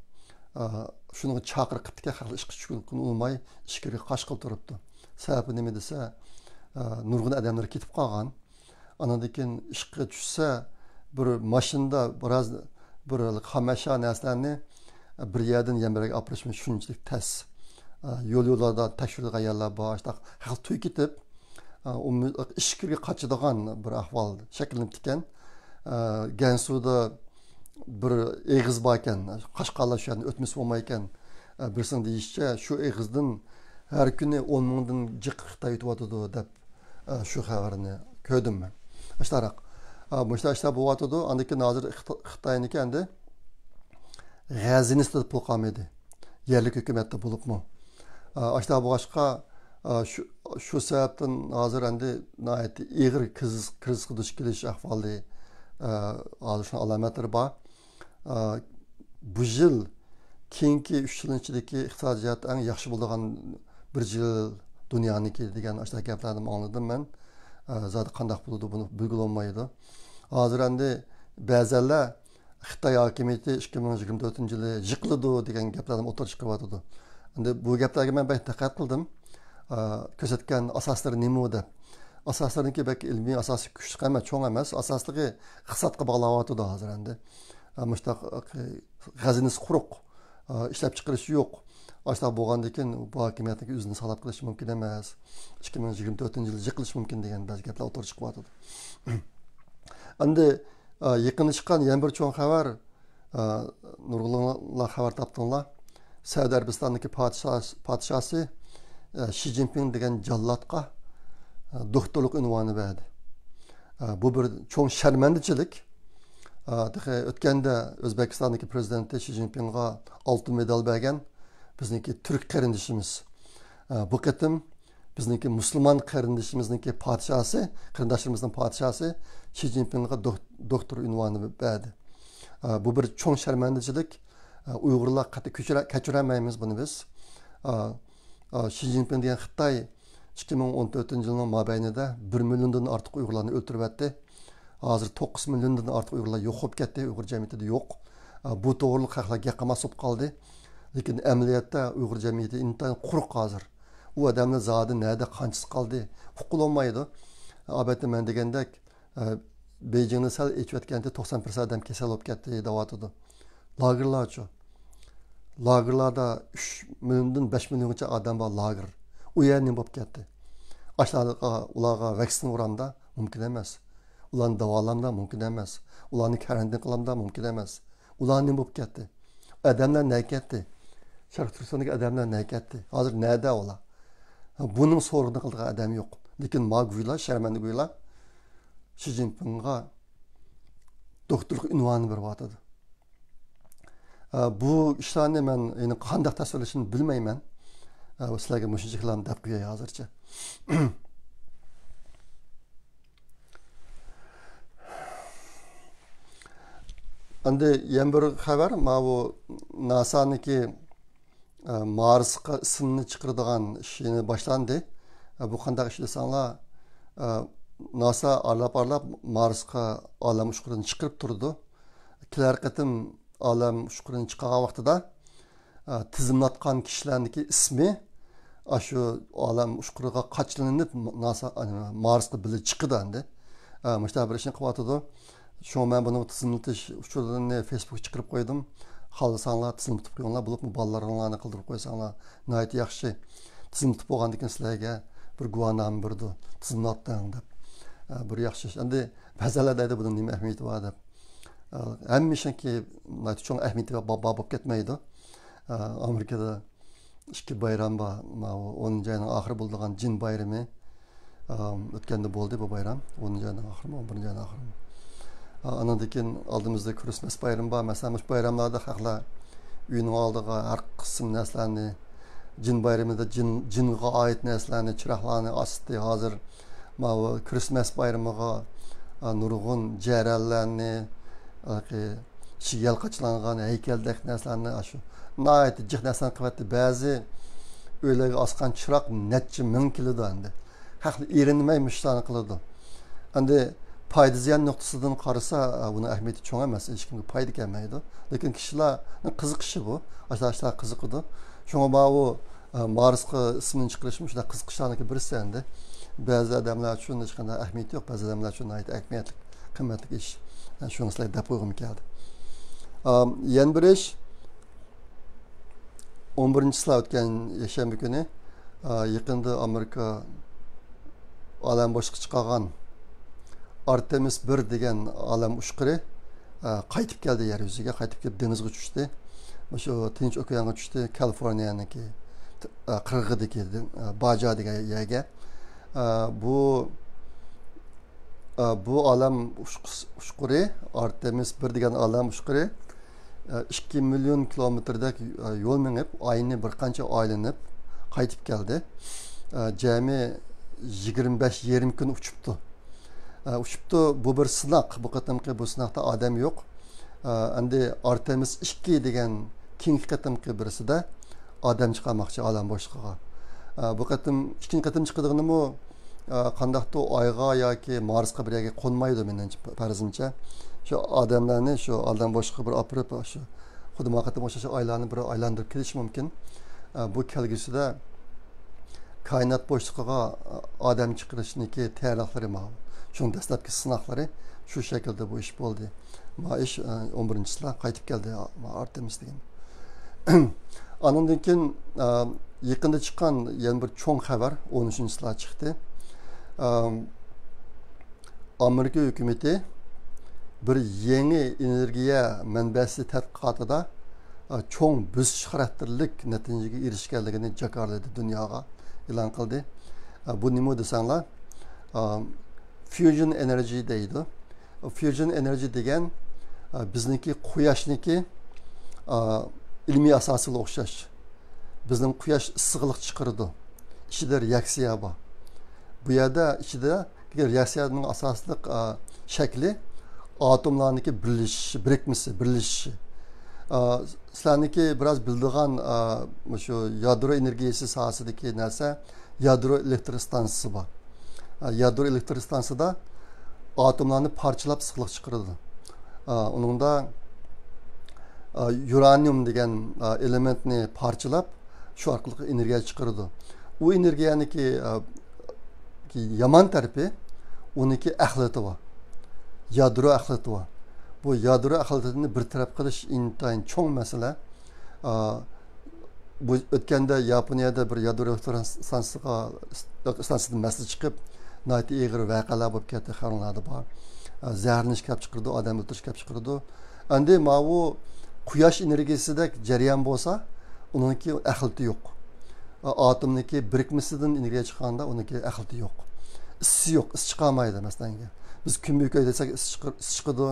ئا، شۇنىڭغا چاقىرىق قىپتىكەن، خەقلەر ئىشقا چۈشكىلى ئۇنىماي، ئىچكىرىگە قاچقىلى تۇرۇپتۇ. سەۋەبى نېمە دېسە، ئا، نۇرغۇن ئادەملەر كېتىپ قالغان. ئانىڭدىن كېيىن ئىشقا چۈشسە، بىر ماشىنىدا بىراز بىر خام ئەشيا نەرسىلەرنى بىر يەردىن يەنە بىر يەرگە ئاپىرىشمۇ شۇنچىلىك تەس. يول يوللاردا تەكشۈرىدىغان يەرلەر بار، شۇنداق خەق تويۇپ كېتىپ، ئىچكىرىگە قاچىدىغان بىر ئەھۋال شەكىللىنىپتىكەن. گەنسۇدا بىر ئېغىز باركەن، قاشقاللار شۇ يەردىن ئۆتمىسە بولمايدىكەن. بىرسىنىڭ دېيىشىچە، شۇ ئېغىزدىن ھەر كۈنى ئون مىڭدىن جىق خىتاي ئۆتۈۋاتىدۇ دەپ، ئە، شۇ خەۋەرنى كۆردۈم مەن. ئاشتاراق. ئە، مۇشۇنداق ئىشلار بولۇۋاتىدۇ. ئاندىن كېيىن ھازىر خىتا-، خىتاينىڭكى ئەمدى غەزىنىسىدە پۇل قالمىدى. يەرلىك ھۆكۈمەتتە بولۇپمۇ. ئە، ئاشتاق بولغاچقا، ئە، شۇ، شۇ سەۋەبتىن ھازىر ئەمدى ناھايىتى ئېغىر كىرىزىس، كىرىزىسقا دۇچ كېلىش ئەھۋالى، ئە، ھازىر شۇنىڭ ئالامەتلىرى بار. ئا، بۇ يىل كېيىنكى ئۈچ يىلنىڭ ئىچىدىكى ئىقتىسادىي جەھەتتە ئەڭ ياخشى بولىدىغان بىر يىل دۇنيانىڭكى دېگەن ئاشۇنداق گەپلەرنى ئاڭلىدىم مەن. ئا، زادى قانداق بولىدۇ، بۇنى بىلگىلى بولمايدۇ. ھازىر ئەمدى بەزەنلەر خىتاي ھاكىمىيىتى ئىككى مىڭ يىگىرمە تۆتىنچى يىلى يىقىلىدۇ دېگەن گەپلەرنى ئوتتۇرىغا چىقىرىۋاتىدۇ. ئەمدى بۇ گەپلەرگە مەن بەك دىققەت قىلدىم. ئا، كۆرسەتكەن ئاساسلىرى نېمە دەپ. ئاساسلىرىنىڭكى بەك ئىلمىي ئاساسى كۈچلۈك ئەمەس، چوڭ ئەمەس. ئاساسلىقى ئىقتىسادقا باغلاۋاتىدۇ ھازىر ئەمدى. ئا، مۇشۇنداق، ئا، غەزىنىسى قۇرۇق، ئا، ئىشلەپچىقىرىشى يوق. ئاشۇنداق بولغاندىن كېيىن بۇ ھاكىمىيەتنىڭكى ئۆزىنى ساقلاپ قېلىشى مۇمكىن ئەمەس. ئىككى مىڭ يىگىرمە تۆتىنچى يىلى يىقىلىشى مۇمكىن دېگەن بەزى گەپلەر ئوتتۇرىغا چىقىۋاتىدۇ. ئەمدى، ئا، يېقىندا چىققان يەنە بىر چوڭ خەۋەر، ئا، نۇرغۇنلار خەۋەر تاپتىڭلار. سەئۇدى ئەرەبىستانىدىكى پادىشاھ-، پادىشاھى، ئا، شى جىنپىڭ دېگەن جاللاتقا، ئا، دوكتورلۇق ئۇنۋانى بەردى. ئا، بۇ بىر چوڭ شەرمەندىچىلىك. ئا، تېخى ئۆتكەندە ئۆزبېكىستاندىكى پىرېزىدېنتى شى جىنپىڭغا ئالتۇن مېدال بەرگەن بىزنىڭكى تۈرك قېرىندىشىمىز، ئا، بۇ قېتىم بىزنىڭكى مۇسۇلمان قېرىندىشىمىزنىڭكى پادىشاھسى، قېرىنداشلىرىمىزنىڭ پادىشاھسى شى جىنپىڭغا دوك-، دوكتور ئۇنۋانى بەردى. ئا، بۇ بىر چوڭ شەرمەندىچىلىك. ئا، ئۇيغۇرلار قەتئىي كەچۈرە-، كەچۈرەلمەيمىز بۇنى بىز. ئا، ئا، شى جىنپىڭ دېگەن خىتاي ئىككى مىڭ ئون تۆتىنچى يىلنىڭ مابەينىدە بىر مىليوندىن ئارتۇق ئۇيغۇرلارنى ئۆلتۈرۈۋەتتى. ھازىر توققۇز مىليوندىن ئارتۇق ئۇيغۇرلار يوق بولۇپ كەتتى، ئۇيغۇر جەمئىيىتىدە يوق. ئا، بۇ توغرىلىق خەقلەر گەپ قىلماس بولۇپ قالدى. لېكىن ئەمەلىيەتتە ئۇيغۇر جەمئىيىتى ئىنتايىن قۇرۇق ھازىر. ئۇ ئادەملەر زادى نەدە، قانچىسى قالدى؟ ئۇققىلى بولمايدۇ. ئەلبەتتە، مەن دېگەندەك، ئە، بېيجىڭنى سەل ئېچىۋەتكەنتى، توقسان پىرسەنت ئادەم كېسەل بولۇپ كەتتى دەۋاتىدۇ. لاگېرلارچۇ؟ لاگېرلاردا ئۈچ مىليوندىن بەش مىليونغىچە ئادەم بار، لاگېر. ئۇ يەر نېمە بولۇپ كەتتى؟ ئاشۇلارغا، ئۇلارغا ۋاكسىنا ئۇرامدا؟ مۇمكىن ئەمەس. ئۇلارنى داۋالامدا؟ مۇمكىن ئەمەس. ئۇلارنى كارانتىن قىلامدا؟ مۇمكىن ئەمەس. ئۇلار نېمە بولۇپ كەتتى؟ ئادەملەر نەگە كەتتى؟ شەرقىي تۈركىستاندىكى ئادەملەر نەگە كەتتى؟ ھازىر نەدە ئۇلار؟ بۇنىڭ سورىقىنى قىلىدىغان ئادەم يوق. لېكىن ماگۇيلار، شەرمەندىگۇيلار شى جىنپىڭغا دوكتورلۇق ئۇنۋانى بېرىۋاتىدۇ. ئە، بۇ ئىشلارنى مەن يەنە قانداق تەسۋىرلىشىمنى بىلمەيمەن. ئە، سىلەرگە مۇشۇنچە كالام دەپ قوياي ھازىرچە. ئەمدى يەنە بىر خەۋەر، ماۋۇ ناسانىڭكى، ئە، مارسقا ئىسىمنى چىقىرىدىغان ئىشى باشلاندى. ئە، بۇ قانداق ئىش دېسەڭلار، ئە، ناسا ئارىلاپ-ئارىلاپ مارسقا ئالەم ئۇچقۇرىنى چىقىرىپ تۇرىدۇ. كېلەر قېتىم ئالەم ئۇچقۇرىنى چىقارغان ۋاقتىدا، ئە، تىزىملاتقان كىشىلەرنىڭكى ئىسمى ئاشۇ ئالەم ئۇچقۇرىغا قاچىلىنىپ، ناسا، ئە، مارسقا بىللە چىقىدۇ ئەمدى. ئە، مۇشۇنداق بىر ئىشنى قىلىۋاتىدۇ. شۇڭا مەن بۇنىڭ تىزىملىتىش ئۇچۇرلىرىنى فېيسبۇكقا چىقىرىپ قويدۇم. خالىساڭلار تىزىملىتىپ قويۇڭلار، بولۇپمۇ بالىلىرىڭلارنى قىلدۇرۇپ قويساڭلار ناھايىتى ياخشى. تىزىملىتىپ بولغاندىن كېيىن سىلەرگە بىر گۇۋاھنامە بېرىدۇ، تىزىملاتتىڭ دەپ. ئە، بىر ياخشى ئىش. ئەمدى بەزىلەر دەيدۇ، بۇنىڭ نېمە ئەھمىيىتى بار دەپ. ئە، ھەممە ئىشنىڭكى ناھايىتى چوڭ ئەھمىيىتى بار، بار بولۇپ كەتمەيدۇ. ئە، ئامېرىكىدا ئىككى بايرام بار. ماۋۇ ئونىنچى ئاينىڭ ئاخىرى بولىدىغان جىن بايرىمى. ئام، ئۆتكەندە بولدى بۇ بايرام. ئونىنچى ئاينىڭ ئاخىرىمۇ، ئون بىرىنچى ئاينىڭ ئاخىرىمۇ. ئا، ئانىڭدىن كېيىن ئالدىمىزدا كىرىسمەس بايرىمى بار. مەسىلەن، مۇشۇ بايراملاردا خەقلەر ئۆينىڭ ئالدىغا ھەر قىسىم نەرسىلەرنى، جىن بايرىمىدا جىن، جىنغا ئائىت نەرسىلەرنى، چىراغلارنى ئاستى. ھازىر ماۋۇ كىرىسمەس بايرىمىغا، ئا، نۇرغۇن جەرەنلەرنى، ھېلىقى ئىچىگە يەل قاچىلانغان ھەيكەلدەك نەرسىلەرنى، ئاشۇ ناھايىتى جىق نەرسىلەرنى قىلىۋەتتى. بەزى ئۆيلەرگە ئاسقان چىراغ نەچچە مىڭ كېلىدۇ ئەمدى. خەقلەر ئېرىنمەي مۇشۇلارنى قىلىدۇ. ئەمدى پايدا زىيان نۇقتىسىدىن قارىسا، ئە، بۇنىڭ ئەھمىيىتى چوڭ ئەمەس، ھېچكىمگە پايدا كەلمەيدۇ. لېكىن كىشىلەرنىڭ قىزىقىشى بۇ. ئاشۇنداق ئىشلار قىزىقىدۇ. شۇڭا ماۋۇ، ئە، مارسقا ئىسمىنى چىقىرىشمۇ شۇنداق قىزىقىشلارنىڭكى بىرسى ئەمدى. بەزى ئادەملەر ئۈچۈن ھېچقانداق ئەھمىيىتى يوق، بەزى ئادەملەر ئۈچۈن ناھايىتى ئەھمىيەتلىك، قىممەتلىك ئىش. ئە، شۇنى سىلەرگە دەپ قويغۇم كەلدى. ئە، يەنە بىر ئىش، ئون بىرىنچى چىسلا ئۆتكەن يەكشەنبە كۈنى، ئا، يېقىندا ئامېرىكا ئالەم بوشلۇققا چىقارغان ئارتېمىس بىر دېگەن ئالەم ئۇچقۇرى، ئا، قايتىپ كەلدى يەر يۈزىگە، قايتىپ كېلىپ دېڭىزغا چۈشتى. مۇشۇ تىنچ ئوكيانغا چۈشتى، كالىفورنىيەنىڭكى، ئا، قىرغىقىدىكى، ئا، باجا دېگەن يەرگە. ئا، بۇ ئا، بۇ ئالەم ئۇچ-، ئۇچقۇرى، ئارتېمىس بىر دېگەن ئالەم ئۇچقۇرى، ئا، ئىككى مىليون كىلومېتىردەك، ئا، يول مېڭىپ، ئاينى بىر قانچە ئايلىنىپ قايتىپ كەلدى. ئا، جەمئىي يىگىرمە بەش يېرىم كۈن ئۇچۇپتۇ. ئا، ئۇچۇپتۇ. بۇ بىر سىناق. بۇ قېتىمقى بۇ سىناقتا ئادەم يوق. ئا، ئەمدى ئارتېمىس ئىككى دېگەن كېيىنكى قېتىمقى بىرسىدە ئادەم چىقارماقچى ئالەم بوشلۇقىغا. ئا، بۇ قېتىم، ئىككىنچى قېتىم چىقىدىغىنىمۇ، ئا، قانداقتۇر ئايغا ياكى مارسقا بىر يەرگە قونمايدۇ، مېنىڭچە، پەرىزىمچە. شۇ ئادەملەرنى شۇ ئالەم بوشلۇقىغا بىر ئاپىرىپ، شۇ خۇددى ماڭا قېتىم ئوخشاش ئايلارنى بىر ئايلاندۇرۇپ كېلىشى مۇمكىن. ئا، بۇ كەلگۈسىدە كائىنات بوشلۇقىغا ئادەم چىقىرىشنىڭكى تەييارلىقلىرى ماۋۇ. شۇنىڭ دەسلەپكى سىناقلىرى شۇ شەكىلدە بۇ ئىش بولدى. ما ئىش، ئە، ئون بىرىنچى چىسلا قايتىپ كەلدى، ما ئارتېمىس دېگەن. ئانىڭدىن كېيىن، ئە، يېقىندا چىققان يەنە بىر چوڭ خەۋەر، ئون ئۈچىنچى چىسلا چىقتى. ئە، ئامېرىكا ھۆكۈمىتى بىر يېڭى ئېنېرگىيە مەنبەسى تەتقىقاتىدا، ئە، چوڭ بۆسۈش خاراكتېرلىك نەتىجىگە ئېرىشكەنلىكىنى جاكارلىدى، دۇنياغا ئېلان قىلدى. ئە، بۇ نېمە دېسەڭلار، ئە، فيۇژن ئېنېرجى دەيدۇ. فيۇژن ئېنېرجى دېگەن، ئە، بىزنىڭكى قۇياشنىڭكى، ئە، ئىلمىي ئاساسىغا ئوخشاش. بىزنىڭ قۇياش ئىسسىقلىق چىقىرىدۇ. ئىچىدە رېئاكسىيە بار. بۇ يەردە ئىچىدە رېئاكسىيەنىڭ ئاساسلىق، ئا، شەكلى ئاتوملارنىڭكى بىرلىشىشى، بىرىكمىسى، بىرلىشىشى. ئا، سىلەرنىڭكى بىراز بىلىدىغان، ئا، مۇشۇ يادرو ئېنېرگىيىسى ساھەسىدىكى نەرسە يادرو ئېلېكتر ئىستانسىسى بار. ئا، يادرو ئېلېكتر ئىستانسىسىدا ئاتوملارنى پارچىلاپ ئىسسىقلىق چىقىرىدۇ. ئا، ئۇنىڭدا، ئا، يۇرانىيۇم دېگەن، ئا، ئېلېمېنتنى پارچىلاپ، شۇ ئارقىلىق ئېنېرگىيە چىقىرىدۇ. ئۇ ئېنېرگىيەنىڭكى، ئا، يامان تەرىپى، ئۇنىڭكى ئەخلىتى بار. يادرو ئەخلىتى بار. بۇ يادرو ئەخلىتىنى بىر تەرەپ قىلىش ئىنتايىن چوڭ مەسىلە. ئا، بۇ ئۆتكەندە ياپونىيەدە بىر يادرو ئېلېكتر ستانسىسىغا، ستانسىسىدىن مەسىلە چىقىپ، ناھايىتى ئېغىر ۋەقەلەر بولۇپ كەتتى، خەۋەرلەردە بار. ئا، زەھەرلىنىش كەپ چىقىرىدۇ، ئادەم ئۆلتۈرۈش كەپ چىقىرىدۇ. ئەمدى ماۋۇ قۇياش ئېنېرگىيىسىدەك جەريان بولسا، ئۇنىڭكى ئەخلىتى يوق. ئا، ئاتومنىڭكى بىرىكمىسىدىن ئېنېرگىيە چىققاندا ئۇنىڭكى ئەخلىتى يوق. ئىسسىسى يوق، ئىسسى چىقارمايدۇ، مەسىلەنگە. بىز كۈنبۆكەي دېسەك ئىسسى چىقىر-، ئىسسى چىقىدۇ.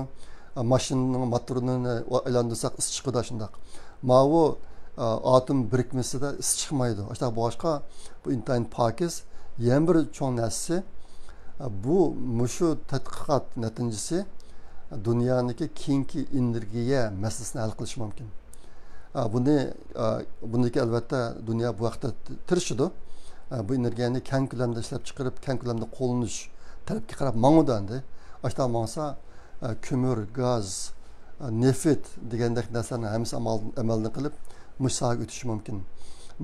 ئا، ماشىنىنىڭ موتورىنى ئايلاندۇرساق ئىسسى چىقىدۇ، شۇنداق. ماۋۇ، ئا، ئاتوم بىرىكمىسىدە ئىسسى چىقمايدۇ. ئاشۇنداق بولغاچقا بۇ ئىنتايىن پاكىز. يەنە بىر چوڭ نەرسىسى، ئا، بۇ مۇشۇ تەتقىقات نەتىجىسى دۇنيانىڭكى كېيىنكى ئېنېرگىيە مەسىلىسىنى ھەل قىلىشى مۇمكىن. ئا، بۇنى، ئا، بۇنىڭكى ئەلۋەتتە دۇنيا بۇ ھەقتە تىرىشىدۇ. ئا، بۇ ئېنېرگىيەنى كەڭ كۆلەمدە ئىشلەپچىقىرىپ، كەڭ كۆلەمدە قوللىنىش تەرەپكە قاراپ ماڭىدۇ ئەمدى. ئاشۇنداق ماڭسا، ئا، كۆمۈر، گاز، ئا، نېفىت دېگەندەك نەرسىلەرنىڭ ھەممىسى ئامال-، ئەمەلدىن قېلىپ، مۇشۇ ساھەگە ئۆتۈشى مۇمكىن.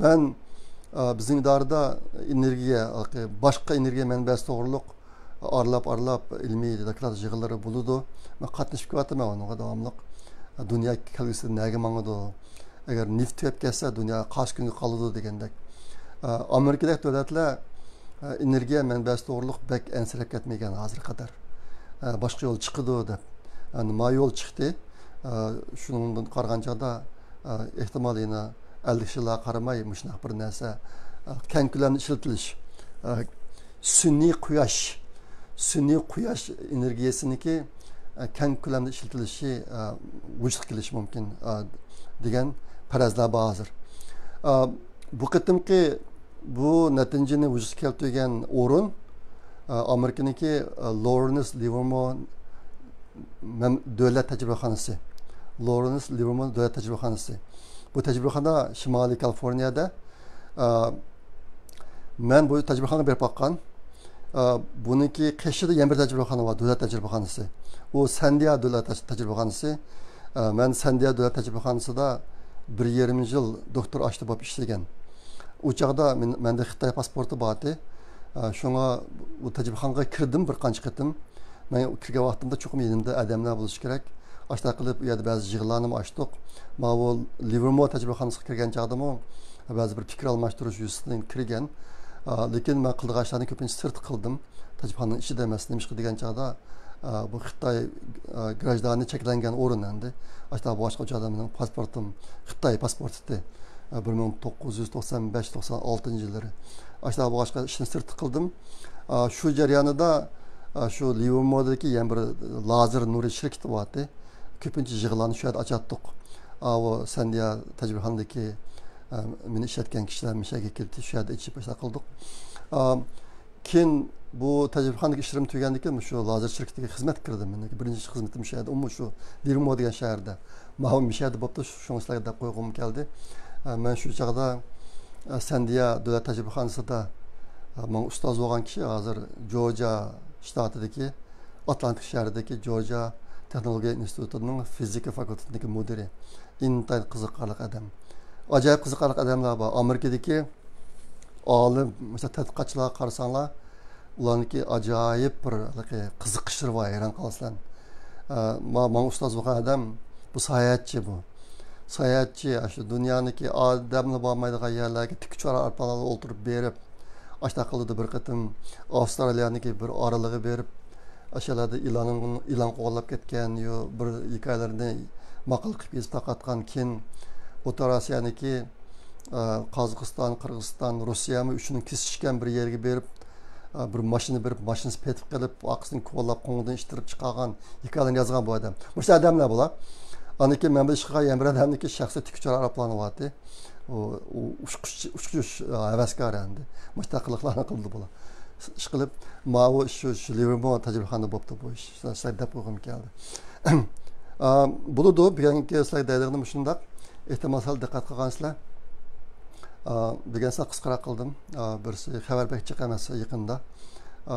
مەن، ئا، بىزنىڭ ئىدارىدە ئېنېرگىيە، باشقا ئېنېرگىيە مەنبەسى توغرۇلۇق ئارىلاپ-ئارىلاپ ئىلمىي دوكلات يىغىنلىرى بولىدۇ. مەن قاتنىشىپ كېلىۋاتىمەن ئۇنىڭغا داۋاملىق. دۇنيا كەلگۈسىدە نەگە ماڭىدۇ؟ ئەگەر نېفىت تۈگەپ كەتسە، دۇنيا قايسى كۈنگە قالىدۇ دېگەندەك. ئە، ئامېرىكىدەك دۆلەتلەر، ئە، ئېنېرگىيە مەنبەسى توغرۇلۇق بەك ئەنسىرەپ كەتمىگەن ھازىرغا قەدەر. ئە، باشقا يول چىقىدۇ دەپ. ئەمدى ما يول چىقتى. ئە، شۇنىڭدىن قارىغان چاغدا، ئە، ئېھتىمال يەنە ئەللىك يىللارغا قارىماي مۇشۇنداق بىر نەرسە، ئە، كەڭ كۆلەمدە ئىشلىتىلىش، ئە، سۈنئىي قۇياش، سۈنئىي قۇياش ئېنېرگىيەسىنىڭكى، ئە، كەڭ كۆلەمدە ئىشلىتىلىشى، ئە، ۋۇجۇدقا كېلىشى مۇمكىن، ئە، دېگەن پەرەزلەر بار ھازىر. ئە، بۇ قېتىمقى بۇ نەتىجىنى ۋۇجۇدقا كەلتۈرگەن ئورۇن، ئە، ئامېرىكىنىڭكى، ئە، لورېنس لىۋېرمور مەم-، دۆلەت تەجرىبىخانىسى. لورېنس لىۋېرمور دۆلەت تەجرىبىخانىسى. بۇ تەجرىبىخانا شىمالىي كالىفورنىيەدە. ئە، مەن بۇ تەجرىبىخانىغا بېرىپ باققان. ئە، بۇنىڭكى قېشىدا يەنە بىر تەجرىبىخانا بار، دۆلەت تەجرىبىخانىسى. ئۇ سەندىيا دۆلەت تەج-، تەجرىبىخانىسى. ئە، مەن سەندىيا دۆلەت تەجرىبىخانىسىدا بىر يېرىم يىل دوكتور ئاشتى بولۇپ ئىشلىگەن. ئۇ چاغدا مەن-، مەندە خىتاي پاسپورتى بار ئىدى. ئە، شۇڭا بۇ تەجرىبىخانىغا كىردىم بىر قانچە قېتىم. مەن كىرگەن ۋاقتىمدا چوقۇم يېنىمدا ئادەملەر بولۇشى كېرەك. ئاشۇنداق قىلىپ، ئۇ يەردە بەزى يىغىنلارنىمۇ ئاچتۇق. ماۋۇ لىۋېرمور تەجرىبىخانىسىغا كىرگەن چاغدىمۇ بەزى بىر پىكىر ئالماشتۇرۇش يۈزىسىدىن كىرگەن. ئا، لېكىن مەن قىلىدىغان ئىشلارنى كۆپىنچە سىرتتا قىلدىم. تەجرىبىخانىنىڭ ئىچىدە ئەمەس. نېمىشقا دېگەن چاغدا، ئا، بۇ خىتاي، ئا، گراژدانى چەكلەنگەن ئورۇن ئەمدى. ئاشۇنداق بولغاچقا، ئۇ چاغدا مېنىڭ پاسپورتۇم خىتاي پاسپورتى ئىدى. ئا، بىر مىڭ توققۇز يۈز توقسان بەش، توقسان ئالتىنچى يىللىرى. ئاشۇنداق بولغاچقا، ئىشنى سىرتتا قىلدىم. ئا، شۇ جەريانىدا، ئا، شۇ لىۋېرموردىكى يەنە بىر لازېر نۇرى شىركىتى بارتى. كۆپىنچە يىغىنلارنى شۇ يەردە ئاچاتتۇق. ئاۋۇ سەندىيا تەجرىبىخانىدىكى، ئە، مېنى ئىشلەتكەن كىشىلەر مۇشۇ يەرگە كېلىپ شۇ يەردە ئېچىپ ئاشۇنداق قىلدۇق. ئا، كېيىن بۇ تەجرىبىخانىدىكى ئىشلىرىم تۈگىگەندىن كېيىن مۇشۇ لازېر شىركىتىگە خىزمەتكە كىردىم. مېنىڭكى بىرىنچى خىزمىتىم شۇ يەردە، ئۇمۇ شۇ لىۋېرمور دېگەن شەھەردە. ماۋۇ مۇشۇ يەردە بوپتۇ، شۇ-، شۇڭا سىلەرگە دەپ قويغۇم كەلدى. ئە، مەن شۇ چاغدا، ئە، سەندىيا دۆلەت تەجرىبىخانىسىدا، ئە، ماڭا ئۇستاز بولغان كىشى ھازىر جورجىيا شتاتىدىكى ئاتلانتىك شەھىرىدىكى جورجىيا تېخنولوگىيە ئىنستىتۇتىنىڭ فىزىكا فاكۇلتېتىنىڭ مۇدىرى. ئىنتايىن قىزىقارلىق ئادەم. ئاجايىپ قىزىقارلىق ئادەملەر بار. ئامېرىكىدىكى ئالىم، مەسىلەن، تەتقىقاتچىلارغا قارىساڭلار، ئۇلارنىڭكى ئاجايىپ بىر ھېلىقى قىزىقىشلىرى بار، ھەيران قالىسىلەر. ئە، ما-، ماڭا ئۇستاز بولغان ئادەم، بۇ ساياھەتچى بۇ. ساياھەتچى، ئاشۇ دۇنيانىڭكى ئادەملا بارمايدىغان يەرلەرگە تىك ئۇچار ئايروپىلانلاردا ئولتۇرۇپ بېرىپ، ئاشۇنداق قىلىدۇ. بىر قېتىم ئاۋسترالىيەنىڭكى بىر ئارىلىغا بېرىپ، ئاشۇلاردا ئېلان، ئېلان قوغلاپ كەتكەن، يو بىر ھېكايىلەرنى ماقالە قىلىپ يېزىپ تارقاتقان، كېيىن ئوتتۇرا ئاسىيانىڭكى، ئە، قازاقىستان، قىرغىزىستان، روسىيەمۇ ئۈچىنىڭ كېسىشكەن بىر يەرگە بېرىپ، ئە، بىر ماشىنا بېرىپ، ماشىنىسى پېتىپ قېلىپ، ئارقىسىدىن كولاپ، قوڭغۇدىن ئىتتىرىپ چىقارغان ھېكايىلەرنى يازغان بۇ ئادەم. مۇشۇ ئادەملەر بۇلار. ئاندىن كېيىن مەن بۇ ئىشقا يەنە بىر ئادەمنىڭكى شەخسىي تىككۈچى ئايروپىلانى بارتى. ئۇ، ئۇ ئۇچقۇچ، ئۇچقۇچ، ئە، ھەۋەسكار ئەمدى. مۇشۇنداق قىلىقلارنى قىلدى بۇلار. ئىشقىلىپ، ماۋۇ شۇ، شۇ لىۋېرمور تەجرىبىخانىدا بوپتۇ بۇ ئىش. سىلەر دەپ قويغۇم كەلدى. ئا، بولىدۇ، بۈگۈنكى سىلەرگە دەيدىغىنىم مۇشۇنداق. ئېھتىمال سەل دىققەت قىلغانسىلەر. ئا، بۈگۈن سەل قىسقىراق قىلدىم. ئا، بىرسى خەۋەر بەك جىق ئەمەس يېقىندا. ئا،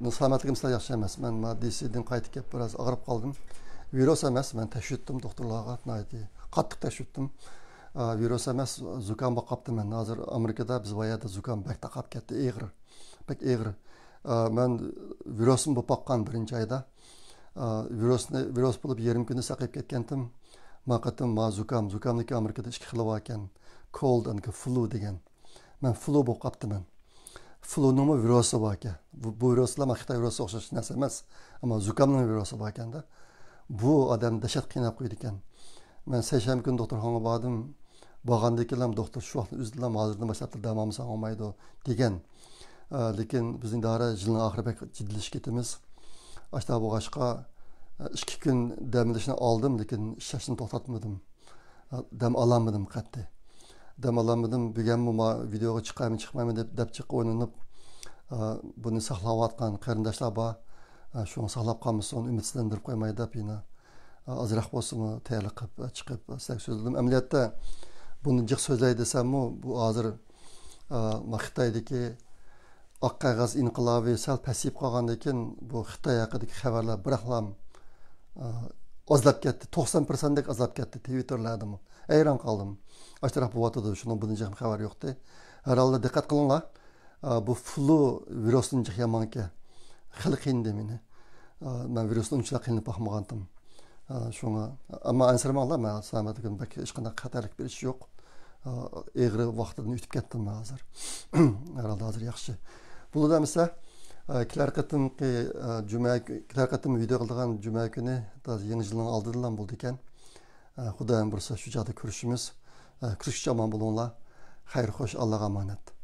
سالامەتلىكىم سەل ياخشى ئەمەس. مەن ما دىسىدىن قايتىپ كېلىپ بىراز ئاغرىپ قالدىم. ۋىرۇس ئەمەس، مەن تەكشۈرتتۈم دوختۇرلارغا، ناھايىتى قاتتىق تەكشۈرتتۈم. ئا، ۋىرۇس ئەمەس، زۇكام بولۇپ قاپتىمەن. ھازىر ئامېرىكىدا بىز بايادا زۇكام بەك تارقاپ كەتتى، ئېغىر. بەك ئېغىر. ئا، مەن ۋىرۇسمۇ بولۇپ باققان بىرىنچى ئايدا. ئا، ۋىرۇسنى، ۋىرۇس بولۇپ يېرىم كۈندە ساقىيىپ كەتكەنتىم. ما قېتىم ما زۇكام، زۇكامنىكى ئامېرىكىدا ئىككى خىلى باركەن. كولد ئەند فلۇ دېگەن. مەن فلۇ بولۇپ قاپتىمەن. فلۇنىڭمۇ ۋىرۇسى باركەن. بۇ، بۇ ۋىرۇسلار ما خىتاي ۋىرۇسىغا ئوخشاش نەرسە ئەمەس. ئەمما زۇكامنىڭ ۋىرۇسى باركەن-دە. بۇ ئادەمنى دەھشەت قىيناپ قويىدىكەن. مەن سەيشەنبە كۈنى دوختۇرخانىغا باردىم. بارغاندىن كېيىن دوختۇر شۇ ۋاقىتنى ئۈزدىلا، ھازىردىن باشلاپ دەم ئالمىساڭ بولمايدۇ دېگەن. ئە، لېكىن بىزنىڭ ئىدارە يىلنىڭ ئاخىرى بەك جىددىيلىشىپ كېتىمىز. ئاشۇنداق بولغاچقا، ئە، ئىككى كۈن دەم ئېلىشنى ئالدىم، لېكىن ئىشلەشنى توختاتمىدىم. ئە، دەم ئالالمىدىم قەتئىي. دەم ئالالمىدىم. بۈگۈنمۇ ما ۋىدېئوغا چىقايمەن، چىقمايمەن دەپ، دەپ جىققا ئويلىنىپ، ئە، بۇنى ساقلاۋاتقان قېرىنداشلار بار. ئە، شۇڭا ساقلاپ قالمىسۇن، ئۈمىدسىزلەندۈرۈپ قويماي دەپ يەنە ئازراق بولسىمۇ تەييارلىق قىلىپ چىقىپ سىلەرگە سۆزلىدىم. ئەمەلىيەتتە بۇنى جىق سۆزلەي دېسەممۇ، بۇ ھازىر، ئا، خىتايدىكى ئاق قەغەز ئىنقىلابى سەل پەسىيىپ قالغاندىن كېيىن، بۇ خىتاي ھەققىدىكى خەۋەرلەر بىراقلام، ئا، ئازلاپ كەتتى. توقسان پىرسەنتتەك ئازلاپ كەتتى تىۋىتتېرلەردىمۇ. ھەيران قالدىم. ئاشتاراق بولۇۋاتىدۇ، شۇنىڭ بۇنىڭ جىق خەۋەر يوقتى. ھەر ھالدا دىققەت قىلىڭلار. ئا، بۇ فلۇ ۋىرۇسىدىن جىق يامانكەن. خېلى قىينىدى مېنى. ئا، مەن ۋىرۇستىن ئۇنچىلىك قىينىلىپ باقمىغانتىم. ئا، شۇڭا، ئەمما ئەنسىرىمەڭلار، مەن سالامەتلىكىم بەك ھېچقانداق خەتەرلىك بىر ئىش يوق. ئا، ئېغىر ۋاقتىدىن ئۆتۈپ كەتتىم مەن ھازىر. ھەر ھالدا ھازىر ياخشى. بولىدۇ ئەمىسە، ئا، كېلەر قېتىمقى، ئا، جۈمە، كېلەر قېتىم ۋىدېئو قىلىدىغان جۈمە كۈنى، يېڭى يىلنىڭ ئالدىدىلا بولىدىكەن. ئا، خۇدايىم بۇيرۇسا شۇ چاغدا كۆرۈشىمىز. ئا، كۆرۈشكىچە ئامان بولۇڭلار. خەير خوش، ئاللاغا ئامانەت.